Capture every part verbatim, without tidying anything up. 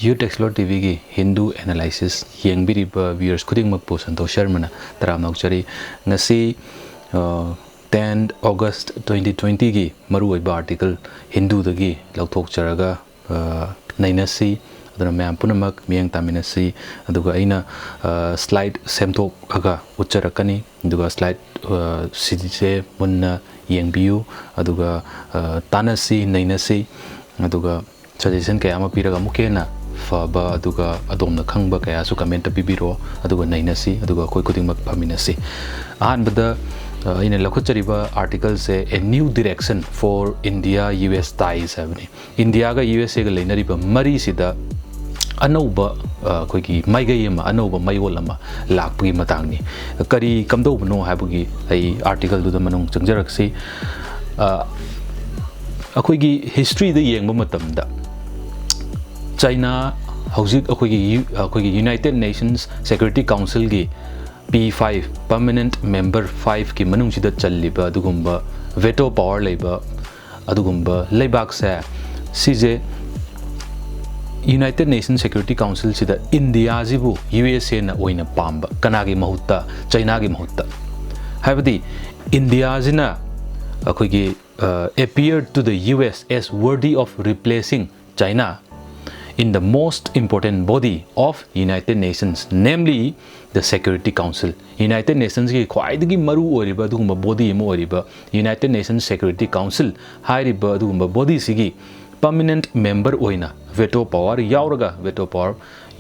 Youth Explore ꯇꯤꯚꯤꯒꯤ Hindu analysis ꯌꯦꯡꯕꯤꯔꯤꯕ ꯚ꯭ꯌꯨꯋꯔꯁ ꯈꯨꯗꯤꯡꯃꯛꯄꯨ ꯁꯟꯇꯣꯁ ꯁꯔꯃꯅ ꯇꯔꯥꯝꯅ ꯑꯣꯛꯆꯔꯤ꯫ ꯉꯁꯤ, ꯑ, ꯇꯦꯟ ꯑꯣꯒꯁ ꯇ꯭ꯋꯦꯟꯇꯤ ꯇ꯭ꯋꯦꯟꯇꯤꯒꯤ ꯃꯔꯨꯑꯣꯏꯕ ꯑꯥꯔꯇꯤꯀꯜ ꯍꯤꯟꯗꯨꯗꯒꯤ ꯂꯧꯊꯣꯛꯆꯔꯒ, ꯑ, ꯅꯩꯅꯁꯤ꯫ ꯑꯗꯨꯅ ꯃꯌꯥꯝ ꯄꯨꯝꯅꯃꯛ ꯃꯤꯠꯌꯦꯡ ꯇꯥꯃꯤꯟꯅꯁꯤ꯫ ꯑꯗꯨꯒ ꯑꯩꯅ, ꯑ, ꯁ꯭ꯂꯥꯏꯗ ꯁꯦꯝꯗꯣꯛꯑꯒ ꯎꯠꯆꯔꯛꯀꯅꯤ꯫ ꯑꯗꯨꯒ ꯁ꯭ꯂꯥꯏꯗ, ꯑ, ꯁꯤꯁꯦ ꯃꯨꯟꯅ ꯌꯦꯡꯕꯤꯌꯨ꯫ ꯑꯗꯨꯒ, ꯑ, ꯇꯥꯟꯅꯁꯤ, ꯅꯩꯅꯁꯤ꯫ ꯑꯗꯨꯒ ꯁꯖꯦꯁꯟ ꯀꯌꯥ ꯑꯃ ꯄꯤꯔꯒ ꯑꯃꯨꯛꯀ ꯍꯦꯟꯅ ꯐꯕ, ꯑꯗꯨꯒ ꯑꯗꯣꯝꯅ ꯈꯪꯕ ꯀꯌꯥꯁꯨ ꯀꯃꯦꯟꯇ ꯄꯤꯕꯤꯔꯛꯑꯣ, ꯑꯗꯨꯒ ꯅꯩꯅꯁꯤ, ꯑꯗꯨꯒ ꯑꯩꯈꯣꯏ ꯈꯨꯗꯤꯡꯃꯛ ꯐꯝꯃꯤꯟꯅꯁꯤ꯫ ꯑꯍꯥꯟꯕꯗ, ꯑ, ꯑꯩꯅ ꯂꯧꯈꯠꯆꯔꯤꯕ ꯑꯥꯔꯇꯤꯀꯜꯁꯦ A New Direction for India U S Ties ꯍꯥꯏꯕꯅꯤ꯫ ꯏꯟꯗꯤꯌꯥꯒ ꯌꯨ ꯑꯦꯁ ꯑꯦꯒ ꯂꯩꯅꯔꯤꯕ ꯃꯔꯤꯁꯤꯗ ꯑꯅꯧꯕ, ꯑ, ꯑꯩꯈꯣꯏꯒꯤ ꯃꯥꯏꯀꯩ ꯑꯃ, ꯑꯅꯧꯕ ꯃꯌꯣꯜ ꯑꯃ ꯂꯥꯛꯄꯒꯤ ꯃꯇꯥꯡꯅꯤ꯫ ꯀꯔꯤ ꯀꯝꯗꯧꯕꯅꯣ ꯍꯥꯏꯕꯒꯤ ꯑꯩ ꯑꯥꯔꯇꯤꯀꯜꯗꯨꯗ ꯃꯅꯨꯡ ꯆꯪꯖꯔꯛꯁꯤ꯫ ꯑ, ꯑꯩꯈꯣꯏꯒꯤ ꯍꯤꯁꯇ꯭ꯔꯤꯗ ꯌꯦꯡꯕ ꯃꯇꯝꯗ ꯆꯩꯅꯥ ꯍꯧꯖꯤꯛ ꯑꯩꯈꯣꯏꯒꯤ ꯌꯨ-, ꯑꯩꯈꯣꯏꯒꯤ United Nations Security Councilꯒꯤ P five, Permanent Member fiveꯀꯤ ꯃꯅꯨꯡꯁꯤꯗ ꯆꯜꯂꯤꯕ ꯑꯗꯨꯒꯨꯝꯕ veto power ꯂꯩꯕ ꯑꯗꯨꯒꯨꯝꯕ ꯂꯩꯕꯥꯛꯁꯦ, ꯁꯤꯁꯦ United Nations Security Councilꯁꯤꯗ ꯏꯟꯗꯤꯌꯥꯁꯤꯕꯨ ꯌꯨ ꯑꯦꯁ ꯑꯦꯅ ꯑꯣꯏꯅ ꯄꯥꯝꯕ, ꯀꯅꯥꯒꯤ ꯃꯍꯨꯠꯇ? ꯆꯩꯅꯥꯒꯤ ꯃꯍꯨꯠꯇ꯫ ꯍꯥꯏꯕꯗꯤ ꯏꯟꯗꯤꯌꯥꯁꯤꯅ ꯑꯩꯈꯣꯏꯒꯤ, uh, appear to the U S as worthy of replacing China in the most important body of United Nations, namely the Security Council. United Nationsꯀꯤ ꯈ꯭ꯋꯥꯏꯗꯒꯤ ꯃꯔꯨ ꯑꯣꯏꯔꯤꯕ ꯑꯗꯨꯒꯨꯝꯕ body ꯑꯃ ꯑꯣꯏꯔꯤꯕ United Nations Security Council ꯍꯥꯏꯔꯤꯕ ꯑꯗꯨꯒꯨꯝꯕ bodyꯁꯤꯒꯤ permanent member ꯑꯣꯏꯅ veto power ꯌꯥꯎꯔꯒ, veto power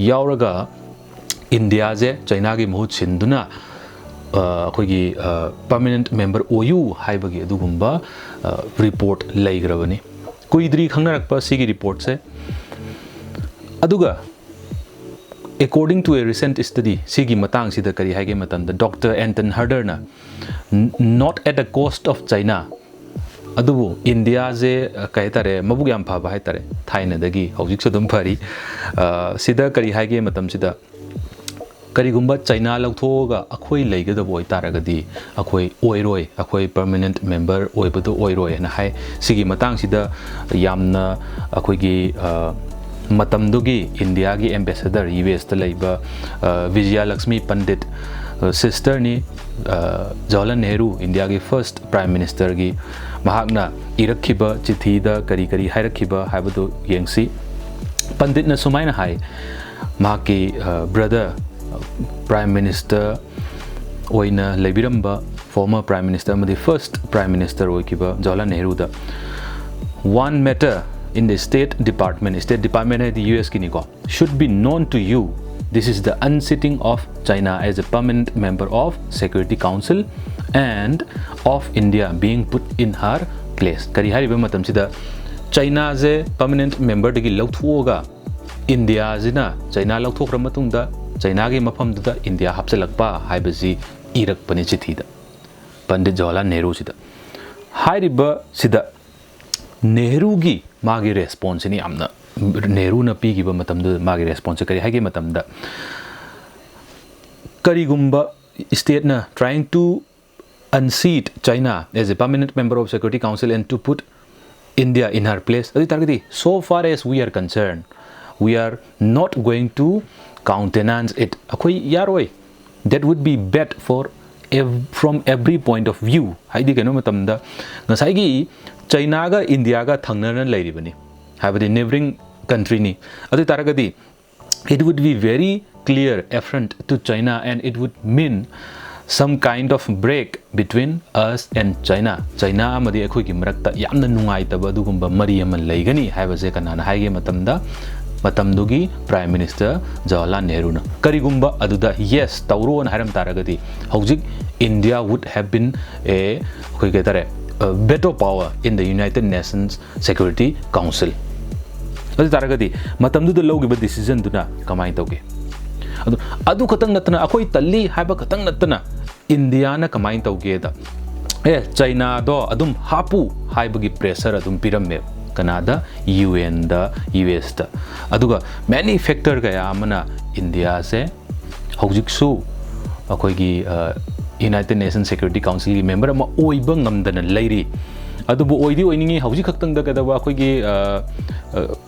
ꯌꯥꯎꯔꯒ ꯏꯟꯗꯤꯌꯥꯁꯦ ꯆꯩꯅꯥꯒꯤ ꯃꯍꯨꯠ ꯁꯤꯟꯗꯨꯅ, ꯑ, ꯑꯩꯈꯣꯏꯒꯤ, ꯑ, permanent member ꯑꯣꯏꯌꯨ ꯍꯥꯏꯕꯒꯤ ꯑꯗꯨꯒꯨꯝꯕ, ꯑ, report ꯂꯩꯈ꯭ꯔꯕꯅꯤ꯫ ꯀꯨꯏꯗ꯭ꯔꯤ ꯈꯪꯅꯔꯛꯄ ꯁꯤꯒꯤ reportꯁꯦ꯫ ꯑꯗꯨꯒ according to a recent study, ꯁꯤꯒꯤ ꯃꯇꯥꯡꯁꯤꯗ ꯀꯔꯤ ꯍꯥꯏꯒꯦ ꯃꯇꯝꯗ, Doctor Anton Harderꯅ, "N-, not at the cost of China", ꯑꯗꯨꯕꯨ ꯏꯟꯗꯤꯌꯥꯁꯦ, ꯑ, ꯀꯩ ꯍꯥꯏꯇꯥꯔꯦ, ꯃꯕꯨꯛ ꯌꯥꯝ ꯐꯕ ꯍꯥꯏꯇꯥꯔꯦ, ꯊꯥꯏꯅꯗꯒꯤ ꯍꯧꯖꯤꯛꯁꯨ ꯑꯗꯨꯝ ꯐꯔꯤ꯫ ꯑ, ꯁꯤꯗ ꯀꯔꯤ ꯍꯥꯏꯒꯦ ꯃꯇꯝꯁꯤꯗ, ꯀꯔꯤꯒꯨꯝꯕ ꯆꯩꯅꯥ ꯂꯧꯊꯣꯛꯑꯒ ꯑꯩꯈꯣꯏ ꯂꯩꯒꯗꯕ ꯑꯣꯏꯇꯥꯔꯒꯗꯤ ꯑꯩꯈꯣꯏ ꯑꯣꯏꯔꯣꯏ, ꯑꯩꯈꯣꯏ permanent member ꯑꯣꯏꯕꯗꯣ ꯑꯣꯏꯔꯣꯏ ꯍꯥꯏꯅ ꯍꯥꯏ꯫ ꯁꯤꯒꯤ ꯃꯇꯥꯡꯁꯤꯗ ꯌꯥꯝꯅ ꯑꯩꯈꯣꯏꯒꯤ, ꯑ, ꯃꯇꯝꯗꯨꯒꯤ ꯏꯟꯗꯤꯌꯥꯒꯤ ꯑꯦꯝꯕꯦꯁꯦꯗꯔ ꯌꯨ ꯑꯦꯁꯇ ꯂꯩꯕ, ꯑ, ꯕꯤꯖꯌ ꯂꯛꯁꯃꯤ ꯄꯟꯗꯤꯠ, ꯑ, ꯁꯤꯁꯇꯔꯅꯤ, ꯑ, ꯖꯋꯥꯍꯔꯂꯥꯜ ꯅꯦꯍꯔꯨ, ꯏꯟꯗꯤꯌꯥꯒꯤ ꯐꯥꯔꯁ ꯄ꯭ꯔꯥꯏꯝ ꯃꯤꯅꯤꯁꯇꯔꯒꯤ, ꯃꯍꯥꯛꯅ ꯏꯔꯛꯈꯤꯕ ꯆꯤꯊꯤꯗ ꯀꯔꯤ ꯀꯔꯤ ꯍꯥꯏꯔꯛꯈꯤꯕ ꯍꯥꯏꯕꯗꯨ ꯌꯦꯡꯁꯤ꯫ ꯄꯟꯗꯤꯠꯅ ꯁꯨꯃꯥꯏꯅ ꯍꯥꯏ, ꯃꯍꯥꯛꯀꯤ, ꯑ, ꯕ꯭ꯔꯗꯔ, ꯄ꯭ꯔꯥꯏꯝ ꯃꯤꯅꯤꯁꯇꯔ ꯑꯣꯏꯅ ꯂꯩꯕꯤꯔꯝꯕ, ꯐꯣꯔꯃꯔ ꯄ꯭ꯔꯥꯏꯝ ꯃꯤꯅꯤꯁꯇꯔ ꯑꯃꯗꯤ ꯐꯥꯔꯁ ꯄ꯭ꯔꯥꯏꯝ ꯃꯤꯅꯤꯁꯇꯔ ꯑꯣꯏꯈꯤꯕ ꯖꯋꯥꯍꯔꯂꯥꯜ ꯅꯦꯍꯔꯨꯗ, "One matter in the State Department," state department ꯍꯥꯏꯗꯤ ꯌꯨ ꯑꯦꯁꯀꯤꯅꯤꯀꯣ, "should be known to you. This is the unseating of China as a permanent member of Security Council and of India being put in her place." ꯀꯔꯤ ꯍꯥꯏꯔꯤꯕ ꯃꯇꯝꯁꯤꯗ, ꯆꯩꯅꯥꯁꯦ permanent ꯃꯦꯝꯕꯔꯗꯒꯤ ꯂꯧꯊꯣꯛꯑꯒ ꯏꯟꯗꯤꯌꯥꯁꯤꯅ ꯆꯩꯅꯥ ꯂꯧꯊꯣꯛꯈ꯭ꯔ ꯃꯇꯨꯡꯗ ꯆꯩꯅꯥꯒꯤ ꯃꯐꯝꯗꯨꯗ India ꯍꯥꯞꯆꯤꯜꯂꯛꯄ ꯍꯥꯏꯕꯁꯤ ꯏꯔꯛꯄꯅꯤ ꯆꯤꯊꯤꯗ, ꯄꯟꯗꯤꯠ ꯖꯋꯥꯍꯔꯂꯥꯜ ꯅꯦꯍꯔꯨꯁꯤꯗ꯫ ꯍꯥꯏꯔꯤꯕꯁꯤꯗ ꯅꯦꯍꯔꯨꯒꯤ ꯃꯥꯒꯤ ꯔꯦꯁꯄꯣꯟꯁꯁꯤꯅ ꯌꯥꯝꯅ, ꯅꯦꯍꯔꯨꯅ ꯄꯤꯈꯤꯕ ꯃꯇꯝꯗꯨꯗ ꯃꯥꯒꯤ ꯔꯦꯁꯄꯣꯟꯁꯁꯦ ꯀꯔꯤ ꯍꯥꯏꯒꯦ ꯃꯇꯝꯗ, ꯀꯔꯤꯒꯨꯝꯕ ꯁ꯭ꯇꯦꯠꯅ trying to unseat China as a permanent member of Security Council and to put India in her place, ꯑꯗꯨ ꯑꯣꯏ ꯇꯥꯔꯒꯗꯤ, "So far as we are concerned, we are not going to countenance it." ꯑꯩꯈꯣꯏ ꯌꯥꯔꯣꯏ, "That would be bad for ev- from every point of view." ꯍꯥꯏꯗꯤ ꯀꯩꯅꯣ ꯃꯇꯝꯗ, ꯉꯁꯥꯏꯒꯤ ꯆꯩꯅꯥꯒ ꯏꯟꯗꯤꯌꯥꯒ ꯊꯪꯅꯅ ꯂꯩꯔꯤꯕꯅꯤ, ꯍꯥꯏꯕꯗꯤ ꯅꯦꯕꯔꯤꯡ ꯀꯟꯇ꯭ꯔꯤꯅꯤ꯫ ꯑꯗꯨ ꯑꯣꯏ ꯇꯥꯔꯒꯗꯤ, "It would be very clear affront to China and it would mean some kind of break between us and China." ꯆꯩꯅꯥ ꯑꯃꯗꯤ ꯑꯩꯈꯣꯏꯒꯤ ꯃꯔꯛꯇ ꯌꯥꯝꯅ ꯅꯨꯡꯉꯥꯏꯇꯕ ꯑꯗꯨꯒꯨꯝꯕ ꯃꯔꯤ ꯑꯃ ꯂꯩꯒꯅꯤ ꯍꯥꯏꯕꯁꯦ ꯀꯅꯥꯅ ꯍꯥꯏꯒꯦ ꯃꯇꯝꯗ, ꯃꯇꯝꯗꯨꯒꯤ ꯄ꯭ꯔꯥꯏꯝ ꯃꯤꯅꯤꯁꯇꯔ ꯖꯋꯥꯍꯔꯂꯥꯜ ꯅꯦꯍꯔꯨꯅ꯫ ꯀꯔꯤꯒꯨꯝꯕ ꯑꯗꯨꯗ "Yes, ꯇꯧꯔꯣꯅ" ꯍꯥꯏꯔꯝ ꯇꯥꯔꯒꯗꯤ, ꯍꯧꯖꯤꯛ India would have been a, ꯑꯩꯈꯣꯏ ꯀꯩ ꯍꯥꯏꯇꯥꯔꯦ, veto power in the United Nations Security Council꯫ ꯑꯗꯨ ꯇꯥꯔꯒꯗꯤ ꯃꯇꯝꯗꯨꯗ ꯂꯧꯈꯤꯕ ꯗꯤꯁꯤꯖꯟꯗꯨꯅ ꯀꯃꯥꯏꯅ ꯇꯧꯒꯦ? ꯑꯗꯨ, ꯑꯗꯨ ꯈꯛꯇꯪ ꯅꯠꯇꯅ, ꯑꯩꯈꯣꯏ ꯇꯜꯂꯤ ꯍꯥꯏꯕ ꯈꯛꯇꯪ ꯅꯠꯇꯅ, ꯏꯟꯗꯤꯌꯥꯅ ꯀꯃꯥꯏꯅ ꯇꯧꯒꯦꯗ, "ꯑꯦ, ꯆꯩꯅꯥꯗꯣ ꯑꯗꯨꯝ ꯍꯥꯞꯄꯨ" ꯍꯥꯏꯕꯒꯤ ꯄ꯭ꯔꯦꯁꯔ ꯑꯗꯨꯝ ꯄꯤꯔꯝꯃꯦꯕ꯫ ꯀꯅꯥꯗ? ꯌꯨ ꯑꯦꯟꯗ, ꯌꯨ ꯑꯦꯁꯇ꯫ ꯑꯗꯨꯒ ꯃꯦꯅꯤ ꯐꯦꯛꯇꯔ ꯀꯌꯥ ꯑꯃꯅ ꯏꯟꯗꯤꯌꯥꯁꯦ ꯍꯧꯖꯤꯛꯁꯨ ꯑꯩꯈꯣꯏꯒꯤ, ꯑ, United Nations Security Councilꯒꯤ ꯃꯦꯝꯕꯔ ꯑꯃ ꯑꯣꯏꯕ ꯉꯝꯗꯅ ꯂꯩꯔꯤ꯫ ꯑꯗꯨꯕꯨ ꯑꯣꯏꯗꯤ ꯑꯣꯏꯅꯤꯡꯉꯤ꯫ ꯍꯧꯖꯤꯛ ꯈꯛꯇꯪꯗ ꯀꯩꯗꯧꯕ ꯑꯩꯈꯣꯏꯒꯤ, ꯑ, ꯑ,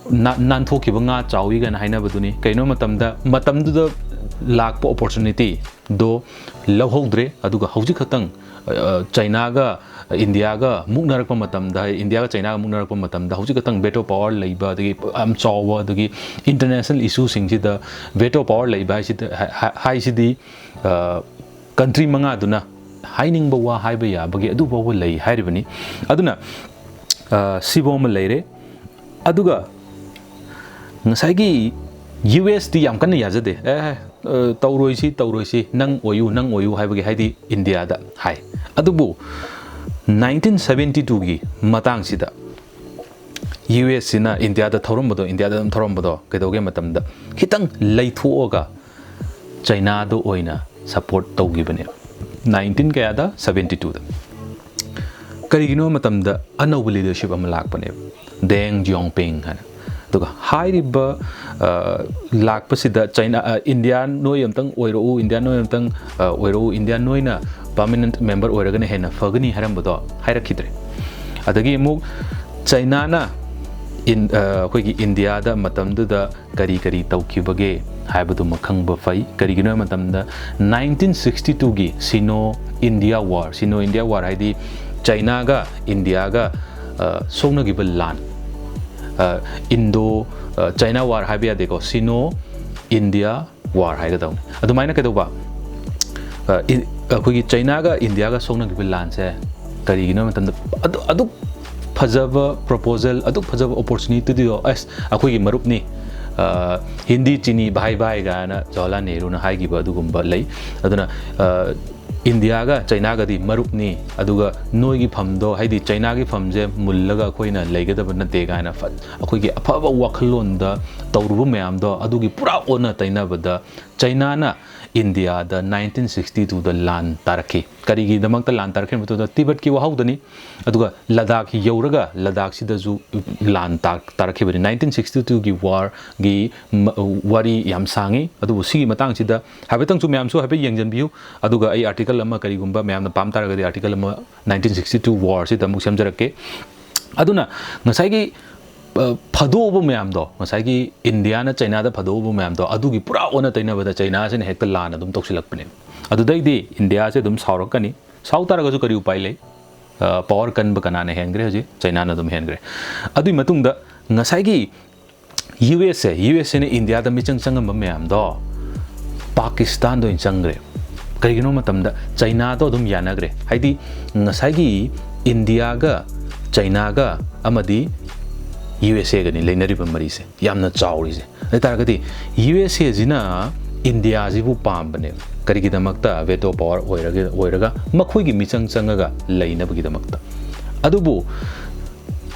ꯅꯥ-, ꯅꯥꯟꯊꯣꯛꯈꯤꯕ ꯉꯥ ꯆꯥꯎꯏ ꯀꯥꯏꯅ ꯍꯥꯏꯅꯕꯗꯨꯅꯤ꯫ ꯀꯩꯅꯣ ꯃꯇꯝꯗ, ꯃꯇꯝꯗꯨꯗ ꯂꯥꯛꯄ opportunityꯗꯣ ꯂꯧꯍꯧꯗ꯭ꯔꯦ꯫ ꯑꯗꯨꯒ ꯍꯧꯖꯤꯛ ꯈꯛꯇꯪ, ꯑ, ꯑ, ꯆꯩꯅꯥꯒ ꯏꯟꯗꯤꯌꯥꯒ ꯃꯨꯛꯅꯔꯛꯄ ꯃꯇꯝꯗ, ꯏꯟꯗꯤꯌꯥꯒ ꯆꯩꯅꯥꯒ ꯃꯨꯛꯅꯔꯛꯄ ꯃꯇꯝꯗ ꯍꯧꯖꯤꯛ ꯈꯛꯇꯪ veto power ꯂꯩꯕ, ꯑꯗꯒꯤ ꯌꯥꯝ ꯆꯥꯎꯕ, ꯑꯗꯒꯤ international issueꯁꯤꯡꯁꯤꯗ veto power ꯂꯩꯕ ꯍꯥꯏꯁꯤꯗ, ꯍꯥ-, ꯍꯥ-, ꯍꯥꯏꯁꯤꯗꯤ, ꯑ, country ꯃꯉꯥꯗꯨꯅ ꯍꯥꯏꯅꯤꯡꯕ ꯋꯥ ꯍꯥꯏꯕ ꯌꯥꯕꯒꯤ ꯑꯗꯨ ꯐꯥꯎꯕ ꯂꯩ ꯍꯥꯏꯔꯤꯕꯅꯤ꯫ ꯑꯗꯨꯅ, ꯑ, ꯁꯤꯕꯨ ꯑꯃ ꯂꯩꯔꯦ꯫ ꯑꯗꯨꯒ ꯉꯁꯥꯏꯒꯤ USꯇꯤ ꯌꯥꯝ ꯀꯟꯅ ꯌꯥꯖꯗꯦ꯫ "ꯑꯦ, ꯑ, ꯇꯧꯔꯣꯏꯁꯤ, ꯇꯧꯔꯣꯏꯁꯤ, ꯅꯪ ꯑꯣꯏꯌꯨ, ꯅꯪ ꯑꯣꯏꯌꯨ" ꯍꯥꯏꯕꯒꯤ, ꯍꯥꯏꯗꯤ ꯏꯟꯗꯤꯌꯥꯗ ꯍꯥꯏ꯫ ꯑꯗꯨꯕꯨ nineteen seventy twoꯒꯤ ꯃꯇꯥꯡꯁꯤꯗ USꯁꯤꯅ ꯏꯟꯗꯤꯌꯥꯗ ꯊꯧꯔꯝꯕꯗꯣ, ꯏꯟꯗꯤꯌꯥꯗ ꯑꯗꯨꯝ ꯊꯧꯔꯝꯕꯗꯣ ꯀꯩꯗꯧꯒꯦ ꯃꯇꯝꯗ, ꯈꯤꯇꯪ ꯂꯩꯊꯣꯛꯑꯒ ꯆꯩꯅꯥꯗ ꯑꯣꯏꯅ support ꯇꯧꯈꯤꯕꯅꯦ꯫ Nineteen ꯀꯌꯥꯗ? Seventy twoꯗ꯫ ꯀꯔꯤꯒꯤꯅꯣ ꯃꯇꯝꯗ ꯑꯅꯧꯕ leadership ꯑꯃ ꯂꯥꯛꯄꯅꯦꯕ, Deng Xiaoping ꯍꯥꯏꯅ꯫ ꯑꯗꯨꯒ ꯍꯥꯏꯔꯤꯕ, ꯑ, ꯂꯥꯛꯄꯁꯤꯗ ꯆꯩꯅꯥ, ꯑ, "ꯏꯟꯗꯤꯌꯥ ꯅꯣꯏ ꯑꯝꯇꯪ ꯑꯣꯏꯔꯛꯎ, ꯏꯟꯗꯤꯌꯥ ꯅꯣꯏ ꯑꯝꯇꯪ, ꯑ, ꯑꯣꯏꯔꯛꯎ, ꯏꯟꯗꯤꯌꯥ ꯅꯣꯏꯅ permanent member ꯑꯣꯏꯔꯒꯅ ꯍꯦꯟꯅ ꯐꯒꯅꯤ" ꯍꯥꯏꯔꯝꯕꯗꯣ ꯍꯥꯏꯔꯛꯈꯤꯗ꯭ꯔꯦ꯫ ꯑꯗꯒꯤ ꯑꯃꯨꯛ ꯆꯩꯅꯥꯅ ꯏꯟ-, ꯑ, ꯑꯩꯈꯣꯏꯒꯤ ꯏꯟꯗꯤꯌꯥꯗ ꯃꯇꯝꯗꯨꯗ ꯀꯔꯤ ꯀꯔꯤ ꯇꯧꯈꯤꯕꯒꯦ ꯍꯥꯏꯕꯗꯨꯃ ꯈꯪꯕ ꯐꯩ꯫ ꯀꯔꯤꯒꯤꯅꯣ ꯍꯥꯏꯕ ꯃꯇꯝꯗ nineteen sixty twoꯒꯤ Sino India War, Sino India War ꯍꯥꯏꯗꯤ ꯆꯩꯅꯥꯒ ꯏꯟꯗꯤꯌꯥꯒ, ꯑ, ꯁꯣꯛꯅꯈꯤꯕ ꯂꯥꯟ, ꯑ, Indo, ꯑ, China War ꯍꯥꯏꯕ ꯌꯥꯗꯦꯀꯣ, Sino India War ꯍꯥꯏꯒꯗꯧꯅꯤ꯫ ꯑꯗꯨꯃꯥꯏꯅ ꯀꯩꯗꯧꯕ, ꯑ, ꯏ-, ꯑꯩꯈꯣꯏꯒꯤ ꯆꯩꯅꯥꯒ ꯏꯟꯗꯤꯌꯥꯒ ꯁꯣꯛꯅꯈꯤꯕ ꯂꯥꯟꯁꯦ ꯀꯔꯤꯒꯤꯅꯣ ꯍꯥꯏꯕ ꯃꯇꯝꯗ ꯑꯗꯨ, ꯑꯗꯨꯛ ꯐꯖꯕ proposal, ꯑꯗꯨꯛ ꯐꯖꯕ opportunityꯗꯣ, ꯑꯁ, ꯑꯩꯈꯣꯏꯒꯤ ꯃꯔꯨꯞꯅꯤ, ꯑ, "ꯍꯤꯟꯗꯤ ꯆꯤꯅꯤ ꯚꯥꯏ ꯚꯥꯏ" ꯀꯥꯏꯅ ꯖꯋꯥꯍꯔꯂꯥꯜ ꯅꯦꯍꯔꯨꯅ ꯍꯥꯏꯈꯤꯕ ꯑꯗꯨꯒꯨꯝꯕ ꯂꯩ꯫ ꯑꯗꯨꯅ, ꯑ, ꯏꯟꯗꯤꯌꯥꯒ ꯆꯩꯅꯥꯒꯗꯤ ꯃꯔꯨꯞꯅꯤ, ꯑꯗꯨꯒ ꯅꯣꯏꯒꯤ ꯐꯝꯗꯣ, ꯍꯥꯏꯗꯤ ꯆꯩꯅꯥꯒꯤ ꯐꯝꯁꯦ ꯃꯨꯜꯂꯒ ꯑꯩꯈꯣꯏꯅ ꯂꯩꯒꯗꯕ ꯅꯠꯇꯦ ꯀꯥꯏꯅ ꯐ-, ꯑꯩꯈꯣꯏꯒꯤ ꯑꯐꯕ ꯋꯥꯈꯜꯂꯣꯟꯗ ꯇꯧꯔꯨꯕ ꯃꯌꯥꯝꯗꯣ, ꯑꯗꯨꯒꯤ ꯄꯨꯔꯥ ꯑꯣꯟꯅ ꯇꯩꯅꯕꯗ ꯆꯩꯅꯥꯅ ꯏꯟꯗꯤꯌꯥꯗ ꯅꯥꯏꯟꯇꯤꯟ ꯁꯤꯛꯁꯇꯤ ꯇꯨꯗ ꯂꯥꯟ ꯇꯥꯔꯛꯈꯤ꯫ ꯀꯔꯤꯒꯤꯗꯃꯛꯇ ꯂꯥꯟ ꯇꯥꯔꯛꯈꯤꯕ ꯃꯇꯝꯗ ꯇꯤꯕꯠꯀꯤ ꯋꯥꯍꯧꯗꯅꯤ, ꯑꯗꯨꯒ ꯂꯗꯥꯈ ꯌꯧꯔꯒ ꯂꯗꯥꯈꯁꯤꯗꯁꯨ ꯂꯥꯟ ꯇꯥ-, ꯇꯥꯔꯛꯈꯤꯕꯅꯤ꯫ ꯅꯥꯏꯟꯇꯤꯟ ꯁꯤꯛꯁꯇꯤ ꯇꯨꯒꯤ ꯋꯥꯔꯒꯤ ꯃ-, ꯋꯥꯔꯤ ꯌꯥꯝ ꯁꯥꯡꯉꯤ, ꯑꯗꯨꯕꯨ ꯁꯤꯒꯤ ꯃꯇꯥꯡꯁꯤꯗ ꯍꯥꯏꯐꯦꯠꯇꯪꯁꯨ ꯃꯌꯥꯝꯁꯨ ꯍꯥꯏꯐꯦꯠ ꯌꯦꯡꯁꯤꯟꯕꯤꯌꯨ꯫ ꯑꯗꯨꯒ ꯑꯩ ꯑꯥꯔꯇꯤꯀꯜ ꯑꯃ, ꯀꯔꯤꯒꯨꯝꯕ ꯃꯌꯥꯝꯅ ꯄꯥꯝ ꯇꯥꯔꯒꯗꯤ, ꯑꯥꯔꯇꯤꯀꯜ ꯑꯃ ꯅꯥꯏꯟꯇꯤꯟ ꯁꯤꯛꯁꯇꯤ ꯇꯨ ꯋꯥꯔꯁꯤꯗ ꯑꯃꯨꯛ ꯁꯦꯝꯖꯔꯛꯀꯦ꯫ ꯑꯗꯨꯅ ꯉꯁꯥꯏꯒꯤ, ꯑ, ꯐꯥꯗꯣꯛꯎꯕ ꯃꯌꯥꯝꯗꯣ, ꯉꯁꯥꯏꯒꯤ ꯏꯟꯗꯤꯌꯥꯅ ꯆꯩꯅꯥꯗ ꯐꯥꯗꯣꯛꯎꯕ ꯃꯌꯥꯝꯗꯣ, ꯑꯗꯨꯒꯤ ꯄꯨꯔꯥ ꯑꯣꯟꯅ ꯇꯩꯅꯕꯗ ꯆꯩꯅꯥꯁꯤꯅ ꯍꯦꯛꯇ ꯂꯥꯟ ꯑꯗꯨꯝ ꯇꯧꯁꯤꯜꯂꯛꯄꯅꯦ꯫ ꯑꯗꯨꯗꯩꯗꯤ ꯏꯟꯗꯤꯌꯥꯁꯦ ꯑꯗꯨꯝ ꯁꯥꯎꯔꯛꯀꯅꯤ꯫ ꯁꯥꯎ ꯇꯥꯔꯒꯁꯨ ꯀꯔꯤ ꯎꯄꯥꯏ ꯂꯩ? ꯑ, ꯄꯋꯥꯔ ꯀꯟꯕ ꯀꯅꯥꯅ ꯍꯦꯟꯈ꯭ꯔꯦ? ꯍꯧꯖꯤꯛ ꯆꯩꯅꯥꯅ ꯑꯗꯨꯝ ꯍꯦꯟꯈ꯭ꯔꯦ꯫ ꯑꯗꯨꯒꯤ ꯃꯇꯨꯡꯗ ꯉꯁꯥꯏꯒꯤ ꯌꯨ ꯑꯦꯁ ꯑꯦ, ꯌꯨ ꯑꯦꯁ ꯑꯦꯅ ꯏꯟꯗꯤꯌꯥꯗ ꯃꯤꯆꯪ ꯆꯪꯉꯝꯕ ꯃꯌꯥꯝꯗꯣ ꯄꯥꯀꯤꯁꯇꯥꯟꯗ ꯑꯣꯏꯅ ꯆꯪꯈ꯭ꯔꯦ꯫ ꯀꯔꯤꯒꯤꯅꯣ ꯃꯇꯝꯗ ꯆꯩꯅꯥꯗꯣ ꯑꯗꯨꯝ ꯌꯥꯅꯈ꯭ꯔꯦ꯫ ꯍꯥꯏꯗꯤ ꯉꯁꯥꯏꯒꯤ ꯏꯟꯗꯤꯌꯥꯒ ꯆꯩꯅꯥꯒ ꯑꯃꯗꯤ ꯌꯨ ꯑꯦꯁ ꯑꯦꯒꯅꯤ ꯂꯩꯅꯔꯤꯕ ꯃꯔꯤꯁꯦ ꯌꯥꯝꯅ ꯆꯥꯎꯔꯤꯁꯦ꯫ ꯑꯗꯨ ꯑꯣꯏ ꯇꯥꯔꯒꯗꯤ ꯌꯨ ꯑꯦꯁ ꯑꯦꯁꯤꯅ ꯏꯟꯗꯤꯌꯥꯁꯤꯕꯨ ꯄꯥꯝꯕꯅꯦꯕ꯫ ꯀꯔꯤꯒꯤꯗꯃꯛꯇ? ꯚꯦꯇꯣ ꯄꯋꯥꯔ ꯑꯣꯏꯔꯒ, ꯑꯣꯏꯔꯒ ꯃꯈꯣꯏꯒꯤ ꯃꯤꯆꯪ ꯆꯪꯉꯒ ꯂꯩꯅꯕꯒꯤꯗꯃꯛꯇ꯫ ꯑꯗꯨꯕꯨ